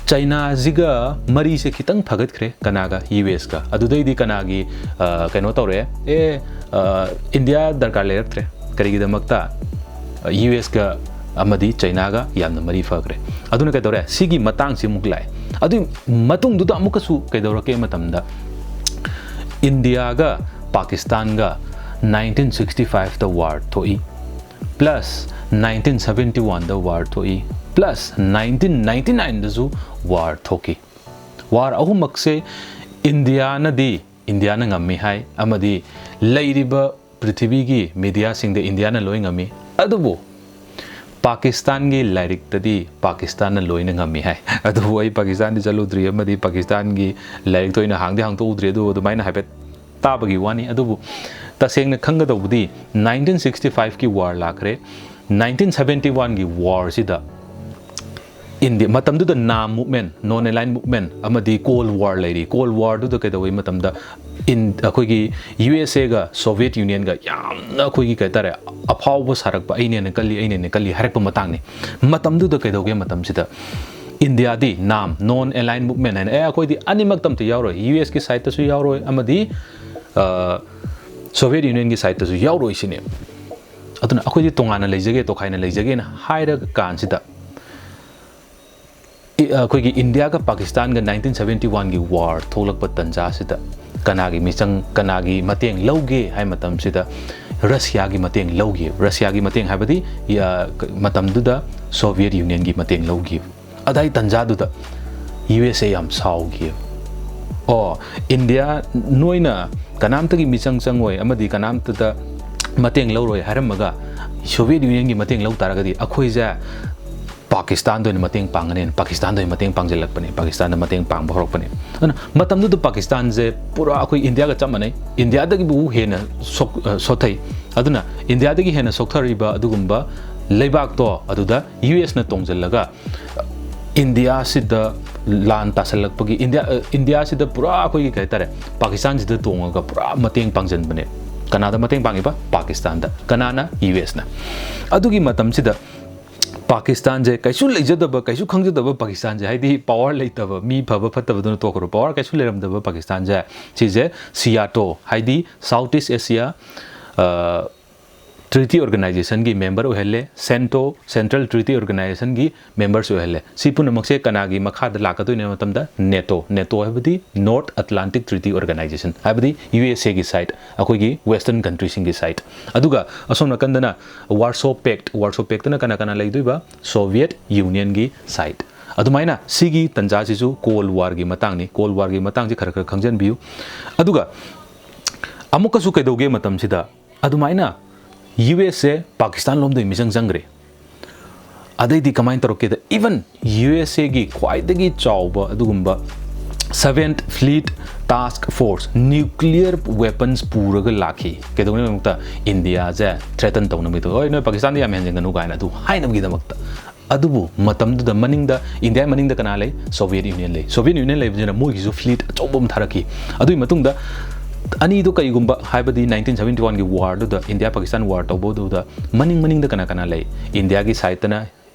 ꯆꯩꯅꯥꯁꯤꯒ ꯃꯔꯤꯁꯦ ꯈꯤꯇꯪ ꯐꯒꯠꯈ꯭ꯔꯦ꯫ ꯀꯅꯥꯒ? ꯌꯨ ꯑꯦꯁꯀ꯫ ꯑꯗꯨꯗꯩꯗꯤ ꯀꯅꯥꯒꯤ, ꯑ, ꯀꯩꯅꯣ ꯇꯧꯔꯦ? ꯑꯦ, ꯑ, ꯏꯟꯗꯤꯌꯥ ꯗꯔꯀꯥꯔ ꯂꯩꯔꯛꯇ꯭ꯔꯦ꯫ ꯀꯔꯤꯒꯤꯗꯃꯛꯇ? ꯌꯨ ꯑꯦꯁꯀ ꯑꯃꯗꯤ ꯆꯩꯅꯥꯒ ꯌꯥꯝꯅ ꯃꯔꯤ ꯐꯈ꯭ꯔꯦ꯫ ꯑꯗꯨꯅ ꯀꯩꯗꯧꯔꯦ? ꯁꯤꯒꯤ ꯃꯇꯥꯡꯁꯤ ꯑꯃꯨꯛ ꯂꯥꯛꯑꯦ꯫ ꯑꯗꯨꯒꯤ ꯃꯇꯨꯡꯗꯨꯗ ꯑꯃꯨꯛꯀꯁꯨ ꯀꯩꯗꯧꯔꯛꯀꯦ ꯃꯇꯝꯗ, ꯏꯟꯗꯤꯌꯥꯒ ꯄꯥꯀꯤꯁꯇꯥꯟꯒ ꯅꯥꯏꯟꯇꯤꯟ ꯁꯤꯛꯁꯇꯤ ꯐꯥꯏꯚꯇ ꯋꯥꯔ ꯊꯣꯛꯏ, ꯄ꯭ꯂꯁ ꯅꯥꯏꯟꯇꯤꯟ ꯁꯕꯦꯟꯇꯤ ꯋꯥꯟꯗ ꯋꯥꯔ ꯊꯣꯛꯏ, ꯄ꯭ꯂꯁ ꯅꯥꯏꯟꯇꯤꯟ ꯅꯥꯏꯟꯇꯤ ꯅꯥꯏꯟꯗꯁꯨ ꯋꯥꯔ ꯊꯣꯛꯈꯤ꯫ ꯋꯥꯔ ꯑꯍꯨꯝꯃꯛꯁꯦ ꯏꯟꯗꯤꯌꯥꯅꯗꯤ, ꯏꯟꯗꯤꯌꯥꯅ ꯉꯝꯃꯤ ꯍꯥꯏ, ꯑꯃꯗꯤ ꯂꯩꯔꯤꯕ ꯄ꯭ꯔꯤꯊꯤꯕꯤꯒꯤ ꯃꯤꯗꯤꯌꯥꯁꯤꯡꯗ ꯏꯟꯗꯤꯌꯥꯅ ꯂꯣꯏ ꯉꯝꯃꯤ꯫ ꯑꯗꯨꯕꯨ ꯄꯥꯀꯤꯁꯇꯥꯟꯒꯤ ꯂꯥꯏꯔꯤꯛꯇꯗꯤ ꯄꯥꯀꯤꯁꯇꯥꯟꯅ ꯂꯣꯏꯅ ꯉꯝꯃꯤ ꯍꯥꯏ꯫ ꯑꯗꯨꯕꯨ ꯑꯩ ꯄꯥꯀꯤꯁꯇꯥꯟꯗꯤ ꯆꯠꯂꯨꯗ꯭ꯔꯤ, ꯑꯃꯗꯤ ꯄꯥꯀꯤꯁꯇꯥꯟꯒꯤ ꯂꯥꯏꯔꯤꯛꯇ ꯑꯣꯏꯅ ꯍꯥꯡꯗꯤ ꯍꯥꯡꯗꯣꯛꯎꯗ꯭ꯔꯤ, ꯑꯗꯨꯕꯨ ꯑꯗꯨꯃꯥꯏꯅ ꯍꯥꯏꯐꯦꯠ ꯇꯥꯕꯒꯤ ꯋꯥꯅꯤ꯫ ꯑꯗꯨꯕꯨ ꯇꯁꯦꯡꯅ ꯈꯪꯒꯗꯧꯕꯗꯤ ꯅꯥꯏꯟꯇꯤꯟ ꯁꯤꯛꯁꯇꯤ ꯐꯥꯏꯚꯀꯤ ꯋꯥꯔ ꯂꯥꯛꯈ꯭ꯔꯦ, ꯅꯥꯏꯟꯇꯤꯟ ꯁꯕꯦꯟꯇꯤ ꯋꯥꯟꯒꯤ ꯋꯥꯔꯁꯤꯗ ꯏꯟꯗꯤꯌꯥ, ꯃꯇꯝꯗꯨꯗ ꯅꯥꯝ ꯃꯨꯚꯃꯦꯟ, ꯅꯣꯟ ꯑꯦꯂꯥꯏꯟ ꯃꯨꯚꯃꯦꯟ ꯑꯃꯗꯤ ꯀꯣꯜ ꯋꯥꯔ ꯂꯩꯔꯤ꯫ ꯀꯣꯜ ꯋꯥꯔꯗꯨꯗ ꯀꯩꯗꯧꯏ ꯃꯇꯝꯗ ꯏꯟ-, ꯑꯩꯈꯣꯏꯒꯤ ꯌꯨ ꯑꯦꯁ ꯑꯦꯒ ꯁꯣꯚꯤꯌꯦꯠ ꯌꯨꯅꯤꯌꯟꯒ ꯌꯥꯝꯅ ꯑꯩꯈꯣꯏꯒꯤ ꯀꯩ ꯍꯥꯏꯇꯥꯔꯦ, ꯑꯐꯥꯎꯕ ꯁꯥꯔꯛꯄ, "ꯑꯩꯅ ꯍꯦꯟꯅ ꯀꯜꯂꯤ, ꯑꯩꯅ ꯍꯦꯟꯅ ꯀꯜꯂꯤ" ꯍꯥꯏꯔꯛꯄ ꯃꯇꯥꯡꯅꯤ꯫ ꯃꯇꯝꯗꯨꯗ ꯀꯩꯗꯧꯒꯦ ꯃꯇꯝꯁꯤꯗ ꯏꯟꯗꯤꯌꯥꯗꯤ ꯅꯥꯝ, ꯅꯣꯟ ꯑꯦꯂꯥꯏꯟ ꯃꯨꯚꯃꯦꯟ ꯍꯥꯏꯅ, "ꯑꯦ, ꯑꯩꯈꯣꯏꯗꯤ ꯑꯅꯤꯃꯛꯇ ꯑꯝꯇ ꯌꯥꯎꯔꯣꯏ, ꯌꯨ ꯑꯦꯁꯀꯤ ꯁꯥꯏꯠꯇꯁꯨ ꯌꯥꯎꯔꯣꯏ ꯑꯃꯗꯤ, ꯑ, ꯁꯣꯚꯤꯌꯦꯠ ꯌꯨꯅꯤꯌꯟꯒꯤ ꯁꯥꯏꯠꯇꯁꯨ ꯌꯥꯎꯔꯣꯏ ꯁꯤꯅꯦ꯫ ꯑꯗꯨꯅ ꯑꯩꯈꯣꯏꯗꯤ ꯇꯣꯉꯥꯟꯅ ꯂꯩꯖꯒꯦ, ꯇꯣꯈꯥꯏꯅ ꯂꯩꯖꯒꯦꯅ ꯍꯥꯏꯔ ꯀꯥꯟꯁꯤꯗ, ꯏ-, ꯑꯩꯈꯣꯏꯒꯤ ꯏꯟꯗꯤꯌꯥꯒ ꯄꯥꯀꯤꯁꯇꯥꯟꯒ ꯅꯥꯏꯟꯇꯤꯟ ꯁꯚꯦꯟꯇꯤ ꯋꯥꯟꯒꯤ ꯋꯥꯔ ꯊꯣꯛꯂꯛꯄ ꯇꯟꯖꯥꯁꯤꯗ ꯀꯅꯥꯒꯤ ꯃꯤꯆꯪ, ꯀꯅꯥꯒꯤ ꯃꯇꯦꯡ ꯂꯧꯒꯦ ꯍꯥꯏ ꯃꯇꯝꯁꯤꯗ, ꯔꯁꯤꯌꯥꯒꯤ ꯃꯇꯦꯡ ꯂꯧꯈꯤꯕ꯫ ꯔꯁꯤꯌꯥꯒꯤ ꯃꯇꯦꯡ ꯍꯥꯏꯕꯗꯤ, ꯌ-, ꯃꯇꯝꯗꯨꯗ ꯁꯣꯚꯤꯌꯦꯠ ꯌꯨꯅꯤꯌꯟꯒꯤ ꯃꯇꯦꯡ ꯂꯧꯈꯤꯕ꯫ ꯑꯗꯥꯏ ꯇꯟꯖꯥꯗꯨꯗ ꯌꯨ ꯑꯦꯁ ꯑꯦ ꯌꯥꯝ ꯁꯥꯎꯈꯤꯕ꯫ "ꯑꯣ, ꯏꯟꯗꯤꯌꯥ, ꯅꯣꯏꯅ ꯀꯅꯥꯝꯇꯒꯤ ꯃꯤꯆꯪ ꯆꯪꯉꯣꯏ ꯑꯃꯗꯤ ꯀꯅꯥꯝꯇꯗ ꯃꯇꯦꯡ ꯂꯧꯔꯣꯏ ꯍꯥꯏꯔꯝꯃꯒ, ꯁꯣꯚꯤꯌꯦꯠ ꯌꯨꯅꯤꯌꯟꯒꯤ ꯃꯇꯦꯡ ꯂꯧ ꯇꯥꯔꯒꯗꯤ ꯑꯩꯈꯣꯏꯁꯦ ꯄꯥꯀꯤꯁꯇꯥꯟꯗ ꯑꯣꯏꯅ ꯃꯇꯦꯡ ꯄꯥꯡꯒꯅꯦꯅ" ꯄꯥꯀꯤꯁꯇꯥꯟꯗ ꯑꯣꯏꯅ ꯃꯇꯦꯡ ꯄꯥꯡꯁꯤꯜꯂꯛꯄꯅꯦ꯫ ꯄꯥꯀꯤꯁꯇꯥꯟꯗ ꯃꯇꯦꯡ ꯄꯥꯡꯕ ꯍꯧꯔꯛꯄꯅꯦ꯫ ꯑꯗꯨꯅ ꯃꯇꯝꯗꯨꯗ ꯄꯥꯀꯤꯁꯇꯥꯟꯁꯦ ꯄꯨꯔꯥ ꯑꯩꯈꯣꯏ ꯏꯟꯗꯤꯌꯥꯒ ꯆꯞ ꯃꯥꯟꯅꯩ, ꯏꯟꯗꯤꯌꯥꯗꯒꯤꯕꯨ ꯍꯦꯟꯅ ꯁꯣꯛ-, ꯑ, ꯁꯣꯠꯊꯩ꯫ ꯑꯗꯨꯅ ꯏꯟꯗꯤꯌꯥꯗꯒꯤ ꯍꯦꯟꯅ ꯁꯣꯛꯊꯔꯤꯕ ꯑꯗꯨꯒꯨꯝꯕ ꯂꯩꯕꯥꯛꯇꯣ ꯑꯗꯨꯗ ꯌꯨ ꯑꯦꯁꯅ ꯇꯣꯡꯁꯤꯜꯂꯒ ꯏꯟꯗꯤꯌꯥꯁꯤꯗ ꯂꯥꯟ ꯇꯥꯁꯜꯂꯛꯄꯒꯤ, ꯏꯟꯗꯤꯌꯥ, ꯑ, ꯏꯟꯗꯤꯌꯥꯁꯤꯗ ꯄꯨꯔꯥ ꯑꯩꯈꯣꯏꯒꯤ ꯀꯩ ꯍꯥꯏꯇꯥꯔꯦ, ꯄꯥꯀꯤꯁꯇꯥꯟꯁꯤꯗ ꯇꯣꯡꯉꯒ ꯄꯨꯔꯥ ꯃꯇꯦꯡ ꯄꯥꯡꯁꯤꯟꯕꯅꯦ꯫ ꯀꯅꯥꯗ ꯃꯇꯦꯡ ꯄꯥꯡꯉꯤꯕ? ꯄꯥꯀꯤꯁꯇꯥꯟꯗ꯫ ꯀꯅꯥꯅ? ꯌꯨ ꯑꯦꯁꯅ꯫ ꯑꯗꯨꯒꯤ ꯃꯇꯝꯁꯤꯗ ꯄꯥꯀꯤꯁꯇꯥꯟꯁꯦ ꯀꯩꯁꯨ ꯂꯩꯖꯗꯕ, ꯀꯩꯁꯨ ꯈꯪꯖꯗꯕ ꯄꯥꯀꯤꯁꯇꯥꯟꯁꯦ, ꯍꯥꯏꯗꯤ ꯄꯋꯥꯔ ꯂꯩꯇꯕ, ꯃꯤ ꯐꯕ ꯐꯠꯇꯕꯗꯨꯅ ꯇꯣꯛꯈ꯭ꯔꯣ, ꯄꯋꯥꯔ ꯀꯩꯁꯨ ꯂꯩꯔꯝꯗꯕ ꯄꯥꯀꯤꯁꯇꯥꯟꯁꯦ, ꯁꯤꯁꯦ ꯁꯤꯌꯥꯇꯣ, ꯍꯥꯏꯗꯤ ꯁꯥꯎꯠ ꯏꯁ ꯑꯦꯁꯤꯌꯥ, ꯑ, ꯇ꯭ꯔꯤꯇꯤ ꯑꯣꯔꯒꯅꯥꯏꯖꯦꯁꯟꯒꯤ ꯃꯦꯝꯕꯔ ꯑꯣꯏꯍꯜꯂꯦ꯫ ꯁꯦꯟꯇꯣ, ꯁꯦꯟꯇ꯭ꯔꯦꯜ ꯇ꯭ꯔꯤꯇꯤ ꯑꯣꯔꯒꯅꯥꯏꯖꯦꯁꯟꯒꯤ ꯃꯦꯝꯕꯔꯁꯨ ꯑꯣꯏꯍꯜꯂꯦ꯫ ꯁꯤ ꯄꯨꯝꯅꯃꯛꯁꯦ ꯀꯅꯥꯒꯤ ꯃꯈꯥꯗ ꯂꯥꯛꯀꯗꯣꯏꯅꯣ ꯍꯥꯏꯕ ꯃꯇꯝꯗ, ꯅꯦꯇꯣ, ꯅꯦꯇꯣ ꯍꯥꯏꯕꯗꯤ ꯅꯣꯔꯠ ꯑꯦꯇꯂꯥꯟꯇꯤꯛ ꯇ꯭ꯔꯤꯇꯤ ꯑꯣꯔꯒꯅꯥꯏꯖꯦꯁꯟ, ꯍꯥꯏꯕꯗꯤ ꯌꯨ ꯑꯦꯁ ꯑꯦꯒꯤ ꯁꯥꯏꯠ, ꯑꯩꯈꯣꯏꯒꯤ ꯋꯦꯁꯇꯔꯟ ꯀꯟꯇ꯭ꯔꯤꯁꯤꯡꯒꯤ ꯁꯥꯏꯠ꯫ ꯑꯗꯨꯒ ꯑꯁꯣꯝ ꯅꯥꯀꯟꯗꯅ ꯋꯥꯔꯁꯣ ꯄꯦꯛ, ꯋꯥꯔꯁꯣ ꯄꯦꯛꯇꯅ ꯀꯅꯥ ꯀꯅꯥ ꯂꯩꯗꯣꯏꯕ? Soviet ꯌꯨꯅꯤꯌꯟꯒꯤ side. ꯑꯗꯨꯃꯥꯏꯅ ꯁꯤꯒꯤ ꯇꯟꯖꯥꯁꯤꯁꯨ ꯀꯣꯜ ꯋꯥꯔꯒꯤ ꯃꯇꯥꯡꯅꯤ꯫ ꯀꯣꯜ ꯋꯥꯔꯒꯤ ꯃꯇꯥꯡꯁꯤ ꯈꯔ ꯈꯔ ꯈꯪꯖꯤꯟꯕꯤꯌꯨ꯫ ꯑꯗꯨꯒ ꯑꯃꯨꯛꯀꯁꯨ ꯀꯩꯗꯧꯒꯦ ꯃꯇꯝꯁꯤꯗ, ꯑꯗꯨꯃꯥꯏꯅ ꯌꯨ ꯑꯦꯁꯁꯦ ꯄꯥꯀꯤꯁꯇꯥꯟ ꯂꯣꯝꯗꯒꯤ ꯃꯤꯆꯪ ꯆꯪꯈ꯭ꯔꯦ꯫ ꯑꯗꯩꯗꯤ ꯀꯃꯥꯏꯅ ꯇꯧꯔꯛꯀꯦꯗ, ꯏꯚꯟ ꯌꯨ ꯑꯦꯁ ꯑꯦꯒꯤ ꯈ꯭ꯋꯥꯏꯗꯒꯤ ꯆꯥꯎꯕ ꯑꯗꯨꯒꯨꯝꯕ Seventh Fleet Task Force, nuclear weapons ꯄꯨꯔꯒ ꯂꯥꯛꯈꯤ꯫ ꯀꯩꯗꯧꯅꯕꯒꯤꯗꯃꯛꯇ? ꯏꯟꯗꯤꯌꯥꯁꯦ ꯊ꯭ꯔꯦꯇꯟ ꯇꯧꯅꯕꯒꯤꯗꯃꯛꯇ, "ꯍꯣꯏ, ꯅꯣꯏ ꯄꯥꯀꯤꯁꯇꯥꯟꯗ ꯌꯥꯝ ꯍꯦꯟꯖꯤꯟꯒꯅꯨ" ꯀꯥꯏꯅ ꯑꯗꯨ ꯍꯥꯏꯅꯕꯒꯤꯗꯃꯛꯇ꯫ ꯑꯗꯨꯕꯨ ꯃꯇꯝꯗꯨꯗ ꯃꯅꯤꯡꯗ, ꯏꯟꯗꯤꯌꯥ ꯃꯅꯤꯡꯗ ꯀꯅꯥ ꯂꯩ? ꯁꯣꯚꯤꯌꯦꯠ ꯌꯨꯅꯤꯌꯟ ꯂꯩ꯫ ꯁꯣꯚꯤꯌꯦꯠ ꯌꯨꯅꯤꯌꯟ ꯂꯩꯕꯁꯤꯅ ꯃꯣꯏꯒꯤꯁꯨ ꯐ꯭ꯂꯤꯠ ꯑꯆꯧꯕ ꯑꯃ ꯊꯥꯔꯛꯈꯤ꯫ ꯑꯗꯨꯒꯤ ꯃꯇꯨꯡꯗ ꯑꯅꯤꯗꯨ ꯀꯩꯒꯨꯝꯕ, ꯍꯥꯏꯕꯗꯤ ꯅꯥꯏꯟꯇꯤꯟ ꯁꯚꯦꯟꯇꯤ ꯋꯥꯟꯒꯤ ꯋꯥꯔꯗꯨꯗ, ꯏꯟꯗꯤꯌꯥ ꯄꯥꯀꯤꯁꯇꯥꯟ ꯋꯥꯔ ꯇꯧꯕꯗꯨꯗ ꯃꯅꯤꯡ ꯃꯅꯤꯡꯗ ꯀꯅꯥ ꯀꯅꯥ ꯂꯩ? ꯏꯟꯗꯤꯌꯥꯒꯤ ꯁꯥꯏꯠꯇꯅ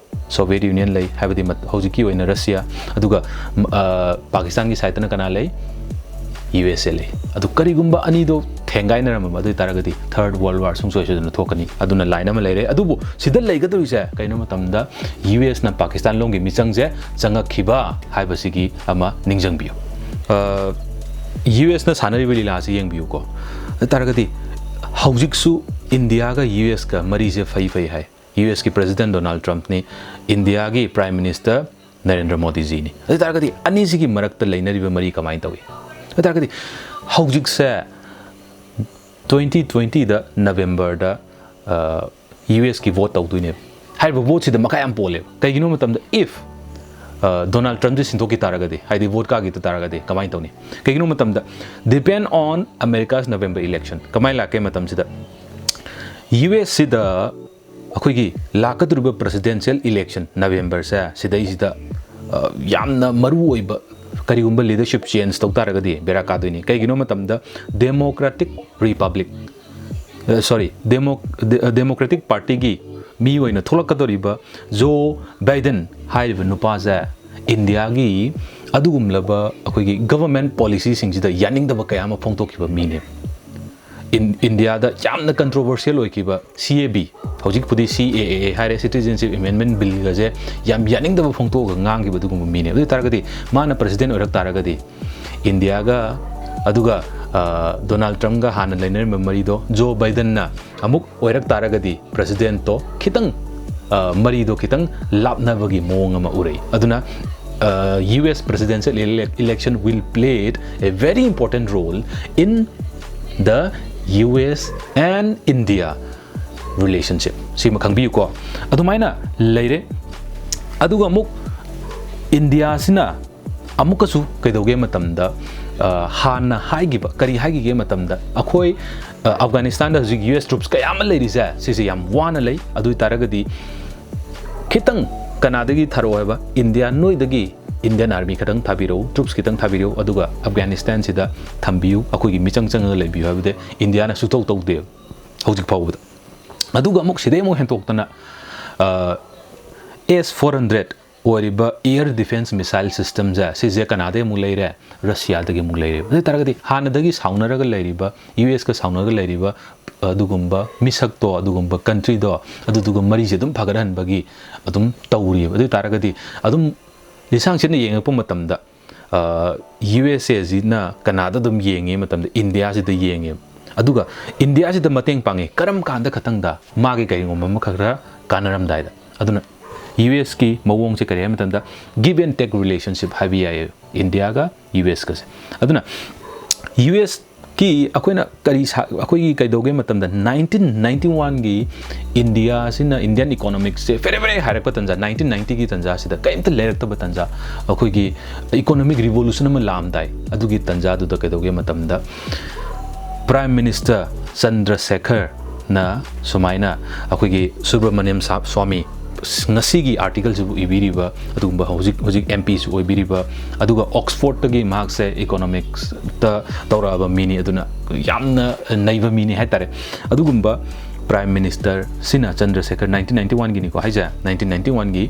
ꯁꯣꯚꯤꯌꯦꯠ ꯌꯨꯅꯤꯌꯟ ꯂꯩ, ꯍꯥꯏꯕꯗꯤ ꯃꯠ-, ꯍꯧꯖꯤꯛꯀꯤ ꯑꯣꯏꯅ ꯔꯁꯤꯌꯥ, ꯑꯗꯨꯒ, ꯎꯝ, ꯑ, ꯄꯥꯀꯤꯁꯇꯥꯟꯒꯤ ꯁꯥꯏꯠꯇꯅ ꯀꯅꯥ ꯂꯩ? ꯌꯨ ꯑꯦꯁ ꯑꯦ ꯂꯩ꯫ ꯑꯗꯨ ꯀꯔꯤꯒꯨꯝꯕ ꯑꯅꯤꯗꯣ ꯊꯦꯡꯒꯥꯏꯅꯔꯝꯃꯕ ꯑꯗꯨ ꯑꯣꯏ ꯇꯥꯔꯒꯗꯤ Third World War ꯁꯨꯡꯁꯣꯏ ꯁꯣꯏꯗꯅ ꯊꯣꯛꯀꯅꯤ꯫ ꯑꯗꯨꯅ line ꯑꯃ ꯂꯩꯔꯦ꯫ ꯑꯗꯨꯕꯨ ꯁꯤꯗ ꯂꯩꯒꯗꯧꯔꯤꯁꯦ ꯀꯩꯅꯣ ꯃꯇꯝꯗ ꯌꯨ ꯑꯦꯁꯅ ꯄꯥꯀꯤꯁꯇꯥꯟ ꯂꯣꯝꯒꯤ ꯃꯤꯆꯪꯁꯦ ꯆꯪꯉꯛꯈꯤꯕ ꯍꯥꯏꯕꯁꯤꯒꯤ ꯑꯃ ꯅꯤꯡꯁꯤꯡꯕꯤꯌꯨ꯫ ꯌꯨ ꯑꯦꯁꯅ ꯁꯥꯟꯅꯔꯤꯕ ꯂꯤꯂꯥꯁꯤ ꯌꯦꯡꯕꯤꯌꯨꯀꯣ꯫ ꯑꯗꯨ ꯇꯥꯔꯒꯗꯤ ꯍꯧꯖꯤꯛꯁꯨ ꯏꯟꯗꯤꯌꯥꯒ ꯌꯨ ꯑꯦꯁꯀ ꯃꯔꯤꯁꯦ ꯐꯩ ꯐꯩ ꯍꯥꯏ꯫ ꯌꯨ ꯑꯦꯁꯀꯤ President Donald Trumpꯅꯤ, ꯏꯟꯗꯤꯌꯥꯒꯤ Prime Minister ꯅꯔꯦꯟꯗ꯭ꯔ ꯃꯣꯗꯤꯖꯤꯅꯤ꯫ ꯑꯗꯨ ꯇꯥꯔꯒꯗꯤ ꯑꯅꯤꯁꯤꯒꯤ ꯃꯔꯛꯇ ꯂꯩꯅꯔꯤꯕ ꯃꯔꯤ ꯀꯃꯥꯏꯅ ꯇꯧꯏ? ꯑꯗꯨ ꯇꯥꯔꯒꯗꯤ ꯍꯧꯖꯤꯛꯁꯦ twenty twentyꯗ Novemberꯗ ꯌꯨ ꯑꯦꯁꯀꯤ vote ꯇꯧꯗꯣꯏꯅꯦꯕ꯫ ꯍꯥꯏꯔꯤꯕ voteꯁꯤꯗ ꯃꯈꯥ ꯌꯥꯝ ꯄꯣꯜꯂꯦꯕ꯫ ꯀꯩꯒꯤꯅꯣ ꯃꯇꯝꯗ if Donald Trumpꯁꯦ ꯁꯤꯟꯗꯣꯛꯈꯤ ꯇꯥꯔꯒꯗꯤ, ꯍꯥꯏꯗꯤ vote ꯀꯥꯈꯤ ꯇꯥꯔꯒꯗꯤ ꯀꯃꯥꯏꯅ ꯇꯧꯅꯤ? ꯀꯩꯒꯤꯅꯣ ꯃꯇꯝꯗ depend on America's November election꯫ ꯀꯃꯥꯏꯅ ꯂꯥꯛꯀꯦ ꯃꯇꯝꯁꯤꯗ ꯌꯨ ꯑꯦꯁꯁꯤꯗ ꯑꯩꯈꯣꯏꯒꯤ ꯂꯥꯛꯀꯗꯧꯔꯤꯕ Presidential election Novemberꯁꯦ ꯁꯤꯗꯩꯁꯤꯗ ꯌꯥꯝꯅ ꯃꯔꯨ ꯑꯣꯏꯕ ꯀꯔꯤꯒꯨꯝꯕ leadership change ꯇꯧ ꯇꯥꯔꯒꯗꯤ ꯕꯦꯔꯥ ꯀꯥꯗꯣꯏꯅꯤ꯫ ꯀꯩꯒꯤꯅꯣ ꯃꯇꯝꯗ Democratic Republic sorry Democratic Partyꯒꯤ ꯃꯤ ꯑꯣꯏꯅ ꯊꯣꯛꯂꯛꯀꯗꯧꯔꯤꯕ ꯖꯣ ꯕꯥꯏꯗꯟ ꯍꯥꯏꯔꯤꯕ ꯅꯨꯄꯥꯁꯦ ꯏꯟꯗꯤꯌꯥꯒꯤ ꯑꯗꯨꯒꯨꯝꯂꯕ ꯑꯩꯈꯣꯏꯒꯤ government policyꯁꯤꯡꯁꯤꯗ ꯌꯥꯅꯤꯡꯗꯕ ꯀꯌꯥ ꯑꯃ ꯐꯣꯡꯗꯣꯛꯈꯤꯕ ꯃꯤꯅꯦ꯫ ꯏꯟꯗꯤꯌꯥꯗ ꯌꯥꯝꯅ controversial ꯑꯣꯏꯈꯤꯕ C A B, ꯍꯧꯖꯤꯛꯄꯨꯗꯤ C A A ꯍꯥꯏꯔꯦ, Citizenship Amendment Billꯒꯁꯦ ꯌꯥꯝ ꯌꯥꯅꯤꯡꯗꯕ ꯐꯣꯡꯗꯣꯛꯑꯒ ꯉꯥꯡꯈꯤꯕ ꯑꯗꯨꯒꯨꯝꯕ ꯃꯤꯅꯦ꯫ ꯑꯗꯨ ꯑꯣꯏ ꯇꯥꯔꯒꯗꯤ ꯃꯥꯅ President ꯑꯣꯏꯔꯛ ꯇꯥꯔꯒꯗꯤ ꯏꯟꯗꯤꯌꯥꯒ ꯑꯗꯨꯒ Donald Trumpꯒ ꯍꯥꯟꯅ ꯂꯩꯅꯔꯝꯕ ꯃꯔꯤꯗꯣ ꯖꯣ ꯕꯥꯏꯗꯟꯅ ꯑꯃꯨꯛ ꯑꯣꯏꯔꯛ ꯇꯥꯔꯒꯗꯤ Presidentꯇꯣ ꯈꯤꯇꯪ ꯃꯔꯤꯗꯣ ꯈꯤꯇꯪ ꯂꯥꯞꯅꯕꯒꯤ ꯃꯑꯣꯡ ꯑꯃ ꯎꯔꯛꯏ꯫ ꯑꯗꯨꯅ U S Presidential election will play a very important role in the U S and India relationship꯫ ꯁꯤꯃ ꯈꯪꯕꯤꯌꯨꯀꯣ꯫ ꯑꯗꯨꯃꯥꯏꯅ ꯂꯩꯔꯦ꯫ ꯑꯗꯨꯒ ꯑꯃꯨꯛ ꯏꯟꯗꯤꯌꯥꯁꯤꯅ ꯑꯃꯨꯛꯀꯁꯨ ꯀꯩꯗꯧꯒꯦ ꯃꯇꯝꯗ ꯍꯥꯟꯅ ꯍꯥꯏꯈꯤꯕ, ꯀꯔꯤ ꯍꯥꯏꯈꯤꯒꯦ ꯃꯇꯝꯗ ꯑꯩꯈꯣꯏ ꯑꯐꯒꯥꯅꯤꯁꯇꯥꯟꯗ ꯍꯧꯖꯤꯛ U S troops ꯀꯌꯥ ꯑꯃ ꯂꯩꯔꯤꯁꯦ ꯁꯤꯁꯦ ꯌꯥꯝ ꯋꯥꯅ ꯂꯩ꯫ ꯑꯗꯨ ꯑꯣꯏ ꯇꯥꯔꯒꯗꯤ ꯈꯤꯇꯪ ꯀꯅꯥꯗꯒꯤ ꯊꯥꯔꯛꯑꯣ ꯍꯥꯏꯕ? ꯏꯟꯗꯤꯌꯥ ꯅꯣꯏꯗꯒꯤ Indian Army ꯈꯤꯇꯪ ꯊꯥꯕꯤꯔꯛꯎ, troops ꯈꯤꯇꯪ ꯊꯥꯕꯤꯔꯛꯎ, ꯑꯗꯨꯒ ꯑꯐꯒꯥꯅꯤꯁꯇꯥꯟꯁꯤꯗ ꯊꯝꯕꯤꯌꯨ, ꯑꯩꯈꯣꯏꯒꯤ ꯃꯤꯆꯪ ꯆꯪꯉꯒ ꯂꯩꯕꯤꯌꯨ ꯍꯥꯏꯕꯗꯤ ꯏꯟꯗꯤꯌꯥꯅ ꯁꯨꯇꯧ ꯇꯧꯗꯦꯕ ꯍꯧꯖꯤꯛ ꯐꯥꯎꯕꯗ꯫ ꯑꯗꯨꯒ ꯑꯃꯨꯛ ꯁꯤꯗꯩ ꯑꯃꯨꯛ ꯍꯦꯟꯇꯣꯛꯇꯅ S four hundred ꯑꯣꯏꯔꯤꯕ air defense missile systemꯁꯦ, ꯁꯤꯁꯦ ꯀꯅꯥꯗꯒꯤ ꯑꯃꯨꯛ ꯂꯩꯔꯦ? ꯔꯁꯤꯌꯥꯗꯒꯤ ꯑꯃꯨꯛ ꯂꯩꯔꯦ꯫ ꯑꯗꯨ ꯑꯣꯏ ꯇꯥꯔꯒꯗꯤ ꯍꯥꯟꯅꯗꯒꯤ ꯁꯥꯎꯅꯔꯒ ꯂꯩꯔꯤꯕ, ꯌꯨ ꯑꯦꯁꯀ ꯁꯥꯎꯅꯔꯒ ꯂꯩꯔꯤꯕ ꯑꯗꯨꯒꯨꯝꯕ ꯃꯤꯁꯛꯇꯣ, ꯑꯗꯨꯒꯨꯝꯕ countryꯗꯣ, ꯑꯗꯨꯗꯨꯒ ꯃꯔꯤꯁꯦ ꯑꯗꯨꯝ ꯐꯒꯠꯍꯟꯕꯒꯤ ꯑꯗꯨꯝ ꯇꯧꯔꯤꯕ꯫ ꯑꯗꯨ ꯑꯣꯏ ꯇꯥꯔꯒꯗꯤ ꯑꯗꯨꯝ ꯂꯤꯁꯥꯡ ꯁꯤꯠꯅ ꯌꯦꯡꯉꯛꯄ ꯃꯇꯝꯗ, ꯌꯨ ꯑꯦꯁ ꯑꯦꯁꯤꯅ ꯀꯅꯥꯗ ꯑꯗꯨꯝ ꯌꯦꯡꯉꯤ ꯃꯇꯝꯗ, ꯏꯟꯗꯤꯌꯥꯁꯤꯗ ꯌꯦꯡꯉꯦ꯫ ꯑꯗꯨꯒ ꯏꯟꯗꯤꯌꯥꯁꯤꯗ ꯃꯇꯦꯡ ꯄꯥꯡꯉꯤ ꯀꯔꯝ ꯀꯥꯟꯗ? ꯈꯇꯪꯗ ꯃꯥꯒꯤ ꯀꯔꯤꯒꯨꯝꯕ ꯑꯃꯈꯛ ꯈꯔ ꯀꯥꯟꯅꯔꯝꯗꯥꯏꯗ꯫ ꯑꯗꯨꯅ ꯌꯨ ꯑꯦꯁꯀꯤ ꯃꯑꯣꯡꯁꯦ ꯀꯔꯤ ꯍꯥꯏ ꯃꯇꯝꯗ, give and take relationship ꯍꯥꯏꯕ ꯌꯥꯏꯌꯦ, ꯏꯟꯗꯤꯌꯥꯒ ꯌꯨ ꯑꯦꯁꯀꯁꯦ꯫ ꯑꯗꯨꯅ ꯌꯨ ꯑꯦꯁꯀꯤ ꯑꯩꯈꯣꯏꯅ ꯀꯔꯤ ꯁꯥ-, ꯑꯩꯈꯣꯏꯒꯤ ꯀꯩꯗꯧꯒꯦ ꯃꯇꯝꯗ, nineteen ninety oneꯒꯤ ꯏꯟꯗꯤꯌꯥꯁꯤꯅ, Indian economicꯁꯦ ꯐꯦꯔꯦ ꯐꯦꯔꯦ ꯍꯥꯏꯔꯛꯄ ꯇꯟꯖꯥ, nineteen ninetyꯒꯤ ꯇꯟꯖꯥꯁꯤꯗ ꯀꯔꯤꯝꯇ ꯂꯩꯔꯛꯇꯕ ꯇꯟꯖꯥ, ꯑꯩꯈꯣꯏꯒꯤ economic revolution ꯑꯃ ꯂꯥꯛꯑꯝꯗꯥꯏ, ꯑꯗꯨꯒꯤ ꯇꯟꯖꯥꯗꯨꯗ ꯀꯩꯗꯧꯒꯦ ꯃꯇꯝꯗ, Prime Minister ꯆꯟꯗ꯭ꯔꯁꯦꯈꯔꯅ ꯁꯨꯃꯥꯏꯅ ꯑꯩꯈꯣꯏꯒꯤ ꯁꯨꯕ꯭ꯔꯃꯅꯤꯌꯝ ꯁꯥ-, ꯁ꯭ꯋꯥꯃꯤ, ꯉꯁꯤꯒꯤ articleꯁꯤꯕꯨ ꯏꯕꯤꯔꯤꯕ, ꯑꯗꯨꯒꯨꯝꯕ ꯍꯧꯖꯤꯛ, ꯍꯧꯖꯤꯛ ꯑꯦꯝ ꯄꯤꯁꯨ ꯑꯣꯏꯕꯤꯔꯤꯕ, ꯑꯗꯨꯒ ꯑꯣꯛꯁꯐꯣꯔꯗꯇꯒꯤ ꯃꯍꯥꯛꯁꯦ economicsꯇ ꯇꯧꯔꯛꯑꯕ ꯃꯤꯅꯤ, ꯑꯗꯨꯅ ꯌꯥꯝꯅ ꯅꯩꯕ ꯃꯤꯅꯤ ꯍꯥꯏꯇꯥꯔꯦ꯫ ꯑꯗꯨꯒꯨꯝꯕ Prime Ministerꯁꯤꯅ, ꯆꯟꯗ꯭ꯔꯁꯦꯈꯔ, nineteen ninety oneꯒꯤꯅꯤꯀꯣ ꯍꯥꯏꯁꯦ, nineteen ninety oneꯒꯤ,